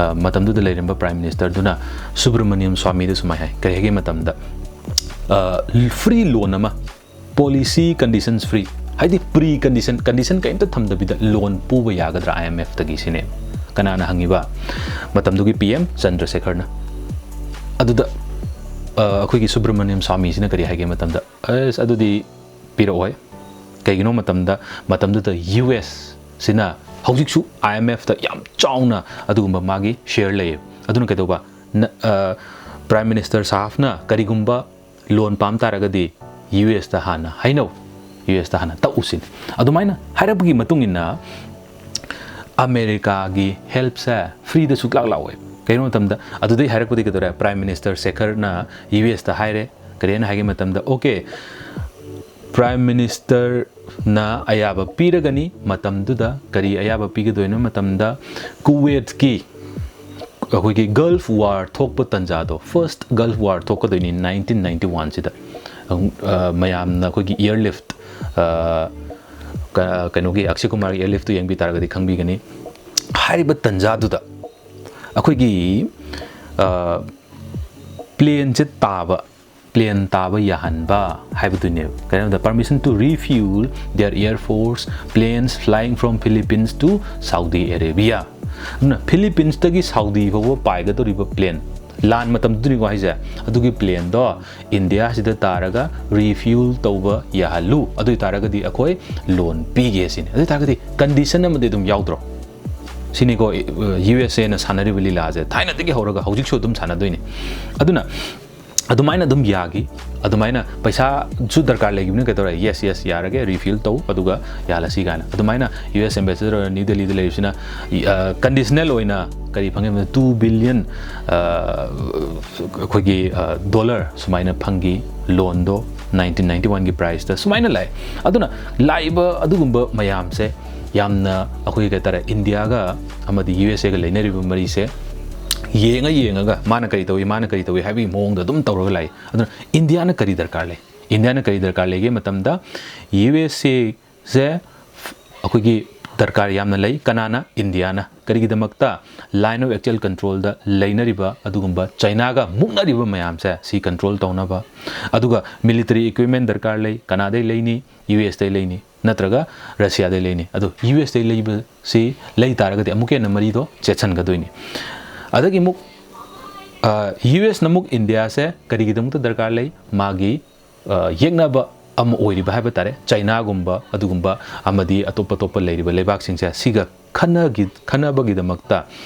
ꯑ, ꯃꯇꯝꯗꯨꯗ ꯂꯩꯔꯝꯕ Prime Ministerꯗꯨꯅ ꯁꯨꯕ꯭ꯔꯃꯅꯤꯌꯝ ꯁ꯭ꯋꯥꯃꯤꯗ ꯁꯨꯃꯥꯏ ꯍꯥꯏ, ꯀꯔꯤ ꯍꯥꯏꯒꯦ ꯃꯇꯝꯗ, ꯑ, free loan ꯑꯃ, policy conditions free, ꯍꯥꯏꯗꯤ pre condition, condition ꯀꯔꯤꯝꯇ ꯊꯝꯗꯕꯤꯗ loan ꯄꯨꯕ ꯌꯥꯒꯗ꯭ꯔꯥ I M Fꯇꯒꯤ ꯁꯤꯅꯦ ꯀꯅꯥꯅ ꯍꯪꯉꯤꯕ? ꯃꯇꯝꯗꯨꯒꯤ ꯄꯤ ꯑꯦꯝ ꯆꯟꯗ꯭ꯔꯁꯦꯈꯔꯅ꯫ ꯑꯗꯨꯗ, ꯑ, ꯑꯩꯈꯣꯏꯒꯤ ꯁꯨꯕ꯭ꯔꯃꯅꯤꯌꯝ ꯁ꯭ꯋꯥꯃꯤꯁꯤꯅ ꯀꯔꯤ ꯍꯥꯏꯒꯦ ꯃꯇꯝꯗ, "ꯑꯁ, ꯑꯗꯨꯗꯤ ꯄꯤꯔꯛꯑꯣꯏ"꯫ ꯀꯩꯒꯤꯅꯣ ꯃꯇꯝꯗ, ꯃꯇꯝꯗꯨꯗ ꯌꯨ ꯑꯦꯁꯁꯤꯅ ꯍꯧꯖꯤꯛꯁꯨ I M Fꯇ ꯌꯥꯝ ꯆꯥꯎꯅ ꯑꯗꯨꯒꯨꯝꯕ ꯃꯥꯒꯤ share ꯂꯩꯌꯦ꯫ ꯑꯗꯨꯅ ꯀꯩꯗꯧꯕ? ꯅ-, ꯑ, Prime Minister ꯁꯥꯍꯐꯅ ꯀꯔꯤꯒꯨꯝꯕ loan ꯄꯥꯝ ꯇꯥꯔꯒꯗꯤ ꯌꯨ ꯑꯦꯁꯇ ꯍꯥꯟꯅ ꯍꯥꯏꯅꯧ, ꯌꯨ ꯑꯦꯁꯇ ꯍꯥꯟꯅ ꯇꯛꯎ ꯁꯤꯅꯤ꯫ ꯑꯗꯨꯃꯥꯏꯅ ꯍꯥꯏꯔꯛꯄꯒꯤ ꯃꯇꯨꯡ ꯏꯟꯅ ꯑꯃꯦꯔꯤꯀꯥꯒꯤ helpꯁꯦ freeꯗ ꯁꯨꯛꯂꯥꯛ ꯂꯥꯛꯑꯣꯏ꯫ ꯀꯩꯒꯤꯅꯣ ꯃꯇꯝꯗ, ꯑꯗꯨꯗꯩ ꯍꯥꯏꯔꯛꯄꯗꯤ ꯀꯩꯗꯧꯔꯦ? Prime Minister ꯁꯦꯈꯔꯅ ꯌꯨ ꯑꯦꯁꯇ ꯍꯥꯏꯔꯦ, ꯀꯔꯤ ꯍꯥꯏꯅ ꯍꯥꯏꯒꯦ ꯃꯇꯝꯗ, "Okay, Prime Ministerꯅ ꯑꯌꯥꯕ ꯄꯤꯔꯒꯅꯤ"꯫ ꯃꯇꯝꯗꯨꯗ ꯀꯔꯤ ꯑꯌꯥꯕ ꯄꯤꯒꯗꯣꯏꯅꯣ ꯃꯇꯝꯗ, ꯀꯨꯋꯦꯠꯀꯤ ꯑꯩꯈꯣꯏꯒꯤ Gulf War ꯊꯣꯛꯄ ꯇꯟꯖꯥꯗꯣ, first Gulf War ꯊꯣꯛꯀꯗꯣꯏꯅꯤ nineteen ninety oneꯁꯤꯗ꯫ ꯑ, ꯃꯌꯥꯝꯅ ꯑꯩꯈꯣꯏꯒꯤ airlift, ꯑ, ꯀ-, ꯀꯩꯅꯣꯒꯤ ꯑꯛꯁꯦ ꯀꯨꯃꯥꯔꯒꯤ airliftꯇꯨ ꯌꯦꯡꯕꯤ ꯇꯥꯔꯒꯗꯤ ꯈꯪꯕꯤꯒꯅꯤ꯫ ꯍꯥꯏꯔꯤꯕ ꯇꯟꯖꯥꯗꯨꯗ ꯑꯩꯈꯣꯏꯒꯤ ꯄ꯭ꯂꯦꯟꯁꯦ ꯇꯥꯕ, ꯄ꯭ꯂꯦꯟ ꯇꯥꯕ ꯌꯥꯍꯟꯕ ꯍꯥꯏꯕꯗꯨꯅꯦꯕ꯫ ꯀꯩꯅꯣꯗ, permission to refuel their air force planes flying from Philippines to Saudi Arabia꯫ ꯑꯗꯨꯅ ꯐꯤꯂꯤꯄꯤꯟꯁꯇꯒꯤ ꯁꯥꯎꯗꯤ ꯐꯥꯎꯕ ꯄꯥꯏꯒꯗꯧꯔꯤꯕ ꯄ꯭ꯂꯦꯟ, ꯂꯥꯟ ꯃꯇꯝꯗꯨꯅꯤꯀꯣ ꯍꯥꯏꯁꯦ, ꯑꯗꯨꯒꯤ ꯄ꯭ꯂꯦꯟꯗꯣ ꯏꯟꯗꯤꯌꯥꯁꯤꯗ ꯇꯥꯔꯒ ꯔꯤꯐ꯭ꯌꯨꯜ ꯇꯧꯕ ꯌꯥꯍꯜꯂꯨ, ꯑꯗꯨ ꯑꯣꯏ ꯇꯥꯔꯒꯗꯤ ꯑꯩꯈꯣꯏ ꯂꯣꯟ ꯄꯤꯒꯦ ꯁꯤꯅꯤ꯫ ꯑꯗꯨ ꯑꯣꯏ ꯇꯥꯔꯒꯗꯤ ꯀꯟꯗꯤꯁꯟ ꯑꯃꯗꯤ ꯑꯗꯨꯝ ꯌꯥꯎꯗ꯭ꯔꯣ? ꯁꯤꯅꯤꯀꯣ ꯌꯨ ꯑꯦꯁ ꯑꯦꯅ ꯁꯥꯟꯅꯔꯤꯕ ꯂꯤꯂꯥꯁꯦ, ꯊꯥꯏꯅꯗꯒꯤ ꯍꯧꯔꯒ ꯍꯧꯖꯤꯛꯁꯨ ꯑꯗꯨꯝ ꯁꯥꯟꯅꯗꯣꯏꯅꯤ꯫ ꯑꯗꯨꯅ ꯑꯗꯨꯃꯥꯏꯅ ꯑꯗꯨꯝ ꯌꯥꯈꯤ꯫ ꯑꯗꯨꯃꯥꯏꯅ ꯄꯩꯁꯥꯁꯨ ꯗꯔꯀꯥꯔ ꯂꯩꯈꯤꯕꯅ ꯀꯩꯗꯧꯔꯦ? "Yes, yes, ꯌꯥꯔꯒꯦ, ꯔꯤꯐꯤꯜ ꯇꯧ, ꯑꯗꯨꯒ ꯌꯥꯍꯜꯂꯁꯤ" ꯀꯥꯏꯅ꯫ ꯑꯗꯨꯃꯥꯏꯅ ꯌꯨ ꯑꯦꯁ ꯑꯦꯝꯕꯦꯁꯦꯗꯔ ꯅ꯭ꯌꯨ ꯗꯦꯜꯂꯤꯗ ꯂꯩꯔꯤꯁꯤꯅ ꯀꯟꯗꯤꯁꯅꯦꯜ ꯑꯣꯏꯅ ꯀꯔꯤ ꯐꯪꯉꯤ? Two billion, ꯑꯩꯈꯣꯏꯒꯤ ꯗꯣꯂꯔ ꯁꯨꯃꯥꯏꯅ ꯐꯪꯈꯤ, ꯂꯣꯟꯗꯣ ꯅꯥꯏꯟꯇꯤꯟ ꯅꯥꯏꯟꯇꯤ ꯋꯥꯟꯒꯤ ꯄ꯭ꯔꯥꯏꯁꯇ ꯁꯨꯃꯥꯏꯅ ꯂꯥꯛꯑꯦ꯫ ꯑꯗꯨꯅ ꯂꯥꯛꯏꯕ ꯑꯗꯨꯒꯨꯝꯕ ꯃꯌꯥꯝꯁꯦ ꯌꯥꯝꯅ ꯑꯩꯈꯣꯏꯒꯤ ꯀꯩ ꯍꯥꯏꯇꯥꯔꯦ, ꯏꯟꯗꯤꯌꯥꯒ ꯑꯃꯗꯤ ꯌꯨ ꯑꯦꯁ ꯑꯦꯒ ꯂꯩꯅꯔꯤꯕ ꯃꯔꯤꯁꯦ ꯌꯦꯡꯉ ꯌꯦꯡꯉꯒ ꯃꯥꯅ ꯀꯔꯤ ꯇꯧꯏ, ꯃꯥꯅ ꯀꯔꯤ ꯇꯧꯏ ꯍꯥꯏꯕꯒꯤ ꯃꯑꯣꯡꯗ ꯑꯗꯨꯝ ꯇꯧꯔꯒ ꯂꯥꯛꯏ꯫ ꯑꯗꯨꯅ ꯏꯟꯗꯤꯌꯥꯅ ꯀꯔꯤ ꯗꯔꯀꯥꯔ ꯂꯩ? ꯏꯟꯗꯤꯌꯥꯅ ꯀꯔꯤ ꯗꯔꯀꯥꯔ ꯂꯩꯒꯦ ꯃꯇꯝꯗ, ꯌꯨ ꯑꯦꯁ ꯑꯦꯁꯦ ꯑꯩꯈꯣꯏꯒꯤ ꯗꯔꯀꯥꯔ ꯌꯥꯝꯅ ꯂꯩ꯫ ꯀꯅꯥꯅ? ꯏꯟꯗꯤꯌꯥꯅ꯫ ꯀꯔꯤꯒꯤꯗꯃꯛꯇ? Line of actual controlꯗ ꯂꯩꯅꯔꯤꯕ ꯑꯗꯨꯒꯨꯝꯕ ꯆꯩꯅꯥꯒ ꯃꯨꯛꯅꯔꯤꯕ ꯃꯌꯥꯝꯁꯦ ꯁꯤ ꯀꯟꯇ꯭ꯔꯣꯜ ꯇꯧꯅꯕ, ꯑꯗꯨꯒ ꯃꯤꯂꯤꯇꯔꯤ ꯏꯀ꯭ꯋꯤꯞꯃꯦꯟ ꯗꯔꯀꯥꯔ ꯂꯩ꯫ ꯀꯅꯥꯗꯩ ꯂꯩꯅꯤ? ꯌꯨ ꯑꯦꯁꯇꯩ ꯂꯩꯅꯤ, ꯅꯠꯇ꯭ꯔꯒ ꯔꯁꯤꯌꯥꯗꯩ ꯂꯩꯅꯤ꯫ ꯑꯗꯣ ꯌꯨ ꯑꯦꯁꯇꯩ ꯂꯩꯕꯁꯤ ꯂꯩ ꯇꯥꯔꯒꯗꯤ ꯑꯃꯨꯛꯀ ꯍꯦꯟꯅ ꯃꯔꯤꯗꯣ ꯆꯦꯠꯁꯟꯒꯗꯣꯏꯅꯤ꯫ ꯑꯗꯒꯤ ꯑꯃꯨꯛ ꯌꯨ ꯑꯦꯁꯅ ꯑꯃꯨꯛ ꯏꯟꯗꯤꯌꯥꯁꯦ ꯀꯔꯤꯒꯤꯗꯃꯛꯇ ꯗꯔꯀꯥꯔ ꯂꯩ? ꯃꯥꯒꯤ ꯌꯦꯛꯅꯕ ꯑꯃ ꯑꯣꯏꯔꯤꯕ ꯍꯥꯏꯕ ꯇꯥꯔꯦ, ꯆꯩꯅꯥꯒꯨꯝꯕ ꯑꯗꯨꯒꯨꯝꯕ ꯑꯃꯗꯤ ꯑꯇꯣꯞ ꯑꯇꯣꯞꯄ ꯂꯩꯔꯤꯕ ꯂꯩꯕꯥꯛꯁꯤꯡꯁꯦ, ꯁꯤꯒ ꯈꯟꯅꯒꯤ-, ꯈꯟꯅꯕꯒꯤꯗꯃꯛꯇ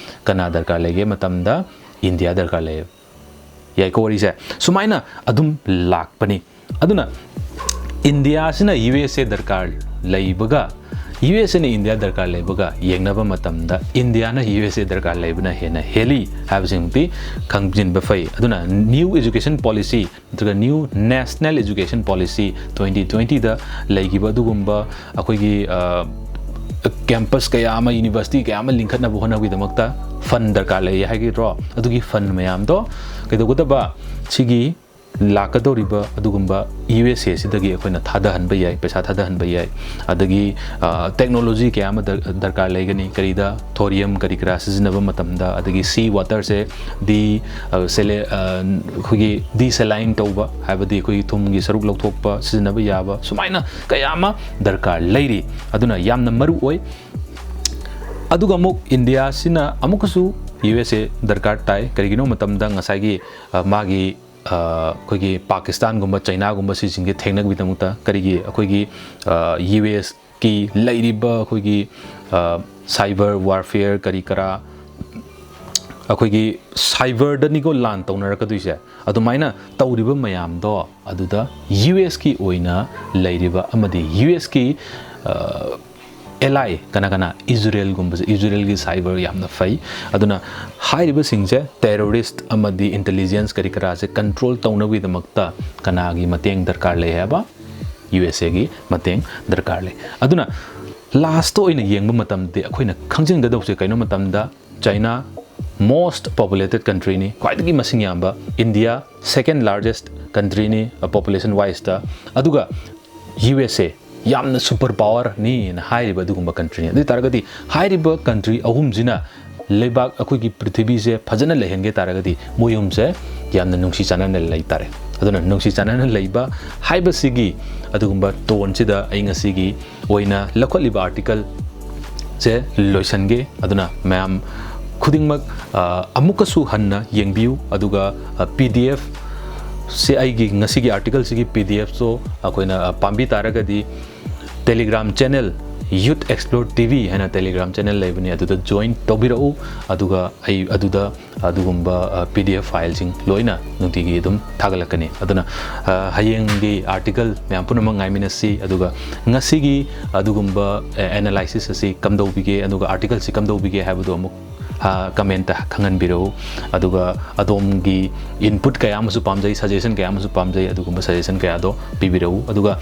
ꯀꯅꯥ ꯗꯔꯀꯥꯔ ꯂꯩꯒꯦ ꯃꯇꯝꯗ ꯏꯟꯗꯤꯌꯥ ꯗꯔꯀꯥꯔ ꯂꯩꯌꯦꯕ꯫ ꯌꯥꯏꯀꯣ ꯋꯥꯔꯤꯁꯦ? ꯁꯨꯃꯥꯏꯅ ꯑꯗꯨꯝ ꯂꯥꯛꯄꯅꯤ꯫ ꯑꯗꯨꯅ ꯏꯟꯗꯤꯌꯥꯁꯤꯅ ꯌꯨ ꯑꯦꯁ ꯑꯦ ꯗꯔꯀꯥꯔ ꯂꯩꯕꯒ, ꯌꯨ ꯑꯦꯁ ꯑꯦꯅ ꯏꯟꯗꯤꯌꯥ ꯗꯔꯀꯥꯔ ꯂꯩꯕꯒ ꯌꯦꯡꯅꯕ ꯃꯇꯝꯗ ꯏꯟꯗꯤꯌꯥꯅ ꯌꯨ ꯑꯦꯁ ꯑꯦ ꯗꯔꯀꯥꯔ ꯂꯩꯕꯅ ꯍꯦꯟꯅ ꯍꯦꯜꯂꯤ ꯍꯥꯏꯕꯁꯤꯃꯗꯤ ꯈꯪꯖꯤꯟꯕ ꯐꯩ꯫ ꯑꯗꯨꯅ New Education Policy ꯅꯠꯇ꯭ꯔꯒ New National Education Policy twenty twentyꯗ ꯂꯩꯈꯤꯕ ꯑꯗꯨꯒꯨꯝꯕ ꯑꯩꯈꯣꯏꯒꯤ ꯀꯦꯝꯄꯁ ꯀꯌꯥ ꯑꯃ, ꯌꯨꯅꯤꯚꯔꯁꯤꯇꯤ ꯀꯌꯥ ꯑꯃ ꯂꯤꯡꯈꯠꯅꯕ ꯍꯣꯠꯅꯕꯒꯤꯗꯃꯛꯇ ꯐꯟ ꯗꯔꯀꯥꯔ ꯂꯩ ꯍꯥꯏꯒꯗ꯭ꯔꯣ? ꯑꯗꯨꯒꯤ ꯐꯟ ꯃꯌꯥꯝꯗꯣ ꯀꯩꯗꯧꯒꯗꯕ? ꯁꯤꯒꯤ ꯂꯥꯛꯀꯗꯧꯔꯤꯕ ꯑꯗꯨꯒꯨꯝꯕ ꯌꯨ ꯑꯦꯁ ꯑꯦ ꯁꯤꯗꯒꯤ ꯑꯩꯈꯣꯏꯅ ꯊꯥꯗꯍꯟꯕ ꯌꯥꯏ, ꯄꯩꯁꯥ ꯊꯥꯗꯍꯟꯕ ꯌꯥꯏ꯫ ꯑꯗꯒꯤ ꯇꯦꯛꯅꯣꯂꯣꯖꯤ ꯀꯌꯥ ꯑꯃ ꯗꯔ- ꯗꯔꯀꯥꯔ ꯂꯩꯒꯅꯤ꯫ ꯀꯔꯤꯗ? ꯊꯣꯔꯤꯌꯝ ꯀꯔꯤ ꯀꯔꯥ ꯁꯤꯖꯤꯟꯅꯕ ꯃꯇꯝꯗ, ꯑꯗꯒꯤ ꯁꯤ ꯋꯥꯇꯔꯁꯦ ꯗꯤ ꯑꯩꯈꯣꯏꯒꯤ ꯗꯤꯁꯦꯂꯥꯏꯟ ꯇꯧꯕ, ꯍꯥꯏꯕꯗꯤ ꯑꯩꯈꯣꯏꯒꯤ ꯊꯨꯝꯒꯤ ꯁꯔꯨꯛ ꯂꯧꯊꯣꯛꯄ, ꯁꯤꯖꯤꯟꯅꯕ ꯌꯥꯕ, ꯁꯨꯃꯥꯏꯅ ꯀꯌꯥ ꯑꯃ ꯗꯔꯀꯥꯔ ꯂꯩꯔꯤ꯫ ꯑꯗꯨꯅ ꯌꯥꯝꯅ ꯃꯔꯨ ꯑꯣꯏ꯫ ꯑꯗꯨꯒ ꯑꯃꯨꯛ ꯏꯟꯗꯤꯌꯥꯁꯤꯅ ꯑꯃꯨꯛꯀꯁꯨ ꯌꯨ ꯑꯦꯁ ꯑꯦ ꯗꯔꯀꯥꯔ ꯇꯥꯏ꯫ ꯀꯔꯤꯒꯤꯅꯣ ꯃꯇꯝꯗ ꯉꯁꯥꯏꯒꯤ ꯃꯥꯒꯤ ꯑꯩꯈꯣꯏꯒꯤ ꯄꯥꯀꯤꯁꯇꯥꯟꯒꯨꯝꯕ, ꯆꯩꯅꯥꯒꯨꯝꯕ ꯁꯤꯁꯤꯡꯁꯦ ꯊꯦꯡꯅꯕꯒꯤꯗꯃꯛꯇ ꯀꯔꯤꯒꯤ ꯑꯩꯈꯣꯏꯒꯤ ꯌꯨ ꯑꯦꯁꯀꯤ ꯂꯩꯔꯤꯕ ꯑꯩꯈꯣꯏꯒꯤ ꯁꯥꯏꯕꯔ ꯋꯥꯔꯐꯤꯌꯔ ꯀꯔꯤ ꯀꯔꯥ, ꯑꯩꯈꯣꯏꯒꯤ ꯁꯥꯏꯕꯔꯗꯅꯤꯀꯣ ꯂꯥꯟ ꯇꯧꯅꯔꯛꯀꯗꯣꯏꯁꯦ꯫ ꯑꯗꯨꯃꯥꯏꯅ ꯇꯧꯔꯤꯕ ꯃꯌꯥꯝꯗꯣ ꯑꯗꯨꯗ ꯌꯨ ꯑꯦꯁꯀꯤ ꯑꯣꯏꯅ ꯂꯩꯔꯤꯕ ꯑꯃꯗꯤ ꯌꯨ ꯑꯦꯁꯀꯤ ꯑꯦꯂꯥꯏ ꯀꯅꯥ ꯀꯅꯥ? ꯏꯖꯔꯦꯜꯒꯨꯝꯕꯁꯦ, ꯏꯖꯔꯦꯜꯒꯤ ꯁꯥꯏꯕꯔ ꯌꯥꯝꯅ ꯐꯩ꯫ ꯑꯗꯨꯅ ꯍꯥꯏꯔꯤꯕꯁꯤꯡꯁꯦ ꯇꯦꯔꯣꯔꯤꯁ ꯑꯃꯗꯤ ꯏꯟꯇꯦꯂꯤꯖꯦꯟꯁ ꯀꯔꯤ ꯀꯔꯥꯁꯦ ꯀꯟꯇ꯭ꯔꯣꯜ ꯇꯧꯅꯕꯒꯤꯗꯃꯛꯇ ꯀꯅꯥꯒꯤ ꯃꯇꯦꯡ ꯗꯔꯀꯥꯔ ꯂꯩ ꯍꯥꯏꯕ? ꯌꯨ ꯑꯦꯁ ꯑꯦꯒꯤ ꯃꯇꯦꯡ ꯗꯔꯀꯥꯔ ꯂꯩ꯫ ꯑꯗꯨꯅ ꯂꯥꯁꯇ ꯑꯣꯏꯅ ꯌꯦꯡꯕ ꯃꯇꯝꯗꯗꯤ ꯑꯩꯈꯣꯏꯅ ꯈꯪꯖꯤꯟꯒꯗꯧꯕꯁꯦ ꯀꯩꯅꯣ ꯃꯇꯝꯗ ꯆꯥꯏꯅꯥ most populated countryꯅꯤ, ꯈ꯭ꯋꯥꯏꯗꯒꯤ ꯃꯁꯤꯡ ꯌꯥꯝꯕ꯫ India second largest countryꯅꯤ population wiseꯇ꯫ ꯑꯗꯨꯒ ꯌꯨ ꯑꯦꯁ ꯑꯦ ꯌꯥꯝꯅ ꯁꯨꯄꯔ ꯄꯥꯋꯔꯅꯤꯅ ꯍꯥꯏꯔꯤꯕ ꯑꯗꯨꯒꯨꯝꯕ ꯀꯟꯇ꯭ꯔꯤꯅꯤ꯫ ꯑꯗꯨ ꯑꯣꯏ ꯇꯥꯔꯒꯗꯤ ꯍꯥꯏꯔꯤꯕ ꯀꯟꯇ꯭ꯔꯤ ꯑꯍꯨꯝꯁꯤꯅ ꯂꯩꯕꯥꯛ ꯑꯩꯈꯣꯏꯒꯤ ꯄ꯭ꯔꯤꯊꯤꯕꯤꯁꯦ ꯐꯖꯅ ꯂꯩꯍꯟꯒꯦ ꯇꯥꯔꯒꯗꯤ ꯃꯣꯏ ꯑꯍꯨꯝꯁꯦ ꯌꯥꯝꯅ ꯅꯨꯡꯁꯤ ꯆꯥꯟꯅꯅ ꯂꯩ ꯇꯥꯔꯦ꯫ ꯑꯗꯨꯅ ꯅꯨꯡꯁꯤ ꯆꯥꯟꯅꯅ ꯂꯩꯕ ꯍꯥꯏꯕꯁꯤꯒꯤ ꯑꯗꯨꯒꯨꯝꯕ ꯇꯣꯟꯁꯤꯗ ꯑꯩ ꯉꯁꯤꯒꯤ ꯑꯣꯏꯅ ꯂꯧꯈꯠꯂꯤꯕ ꯑꯥꯔꯇꯤꯀꯜꯁꯦ ꯂꯣꯏꯁꯟꯒꯦ꯫ ꯑꯗꯨꯅ ꯃꯌꯥꯝ ꯈꯨꯗꯤꯡꯃꯛ ꯑꯃꯨꯛꯀꯁꯨ ꯍꯟꯅ ꯌꯦꯡꯕꯤꯌꯨ꯫ ꯑꯗꯨꯒ ꯄꯤ ꯗꯤ ꯑꯦꯐ ꯁꯦ, ꯑꯩꯒꯤ ꯉꯁꯤꯒꯤ ꯑꯥꯔꯇꯤꯀꯜꯁꯤꯒꯤ ꯄꯤ ꯗꯤ ꯑꯦꯐꯁꯨ ꯑꯩꯈꯣꯏꯅ ꯄꯥꯝꯕꯤ ꯇꯥꯔꯒꯗꯤ Telegram channel, Youth Explore T V ꯍꯥꯏꯅ Telegram channel ꯂꯩꯕꯅꯤ, ꯑꯗꯨꯗ join ꯇꯧꯕꯤꯔꯛꯎ꯫ ꯑꯗꯨꯒ ꯑꯩ ꯑꯗꯨꯗ ꯑꯗꯨꯒꯨꯝꯕ ꯄꯤ ꯗꯤ ꯑꯦꯐ ꯐꯥꯏꯜꯁꯤꯡ ꯂꯣꯏꯅ ꯅꯨꯡꯇꯤꯒꯤ ꯑꯗꯨꯝ ꯊꯥꯒꯠꯂꯛꯀꯅꯤ꯫ ꯑꯗꯨꯅ ꯍꯌꯦꯡꯒꯤ ꯑꯥꯔꯇꯤꯀꯜ ꯃꯌꯥꯝ ꯄꯨꯝꯅꯃꯛ ꯉꯥꯏꯃꯤꯟꯅꯁꯤ꯫ ꯑꯗꯨꯒ ꯉꯁꯤꯒꯤ ꯑꯗꯨꯒꯨꯝꯕ ꯑꯦꯅꯥꯂꯥꯏꯁꯤꯁ ꯑꯁꯤ ꯀꯝꯗꯧꯕꯤꯒꯦ, ꯑꯗꯨꯒ ꯑꯥꯔꯇꯤꯀꯜꯁꯤ ꯀꯝꯗꯧꯕꯤꯒꯦ ꯍꯥꯏꯕꯗꯨ ꯑꯃꯨꯛ ꯀꯃꯦꯟꯇ ꯈꯪꯍꯟꯕꯤꯔꯛꯎ꯫ ꯑꯗꯨꯒ ꯑꯗꯣꯝꯒꯤ ꯏꯟꯄꯨꯠ ꯀꯌꯥ ꯑꯃꯁꯨ ꯄꯥꯝꯖꯩ, ꯁꯖꯦꯁꯟ ꯀꯌꯥ ꯑꯃꯁꯨ ꯄꯥꯝꯖꯩ, ꯑꯗꯨꯒꯨꯝꯕ ꯁꯖꯦꯁꯟ ꯀꯌꯥꯗꯣ ꯄꯤꯕꯤꯔꯛꯎ꯫ ꯑꯗꯨꯒ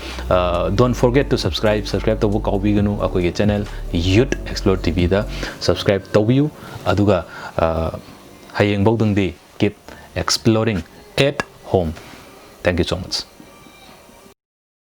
don't forget to subscribe, subscribe ꯇꯧꯕ ꯀꯥꯎꯕꯤꯒꯅꯨ꯫ ꯑꯩꯈꯣꯏꯒꯤ channel Youth Explore T V ꯗ subscribe ꯇꯧꯕꯤꯌꯨ꯫ ꯑꯗꯨꯒ ꯍꯌꯦꯡꯐꯧꯗꯪꯗꯤ keep exploring at home꯫ Thank you so much.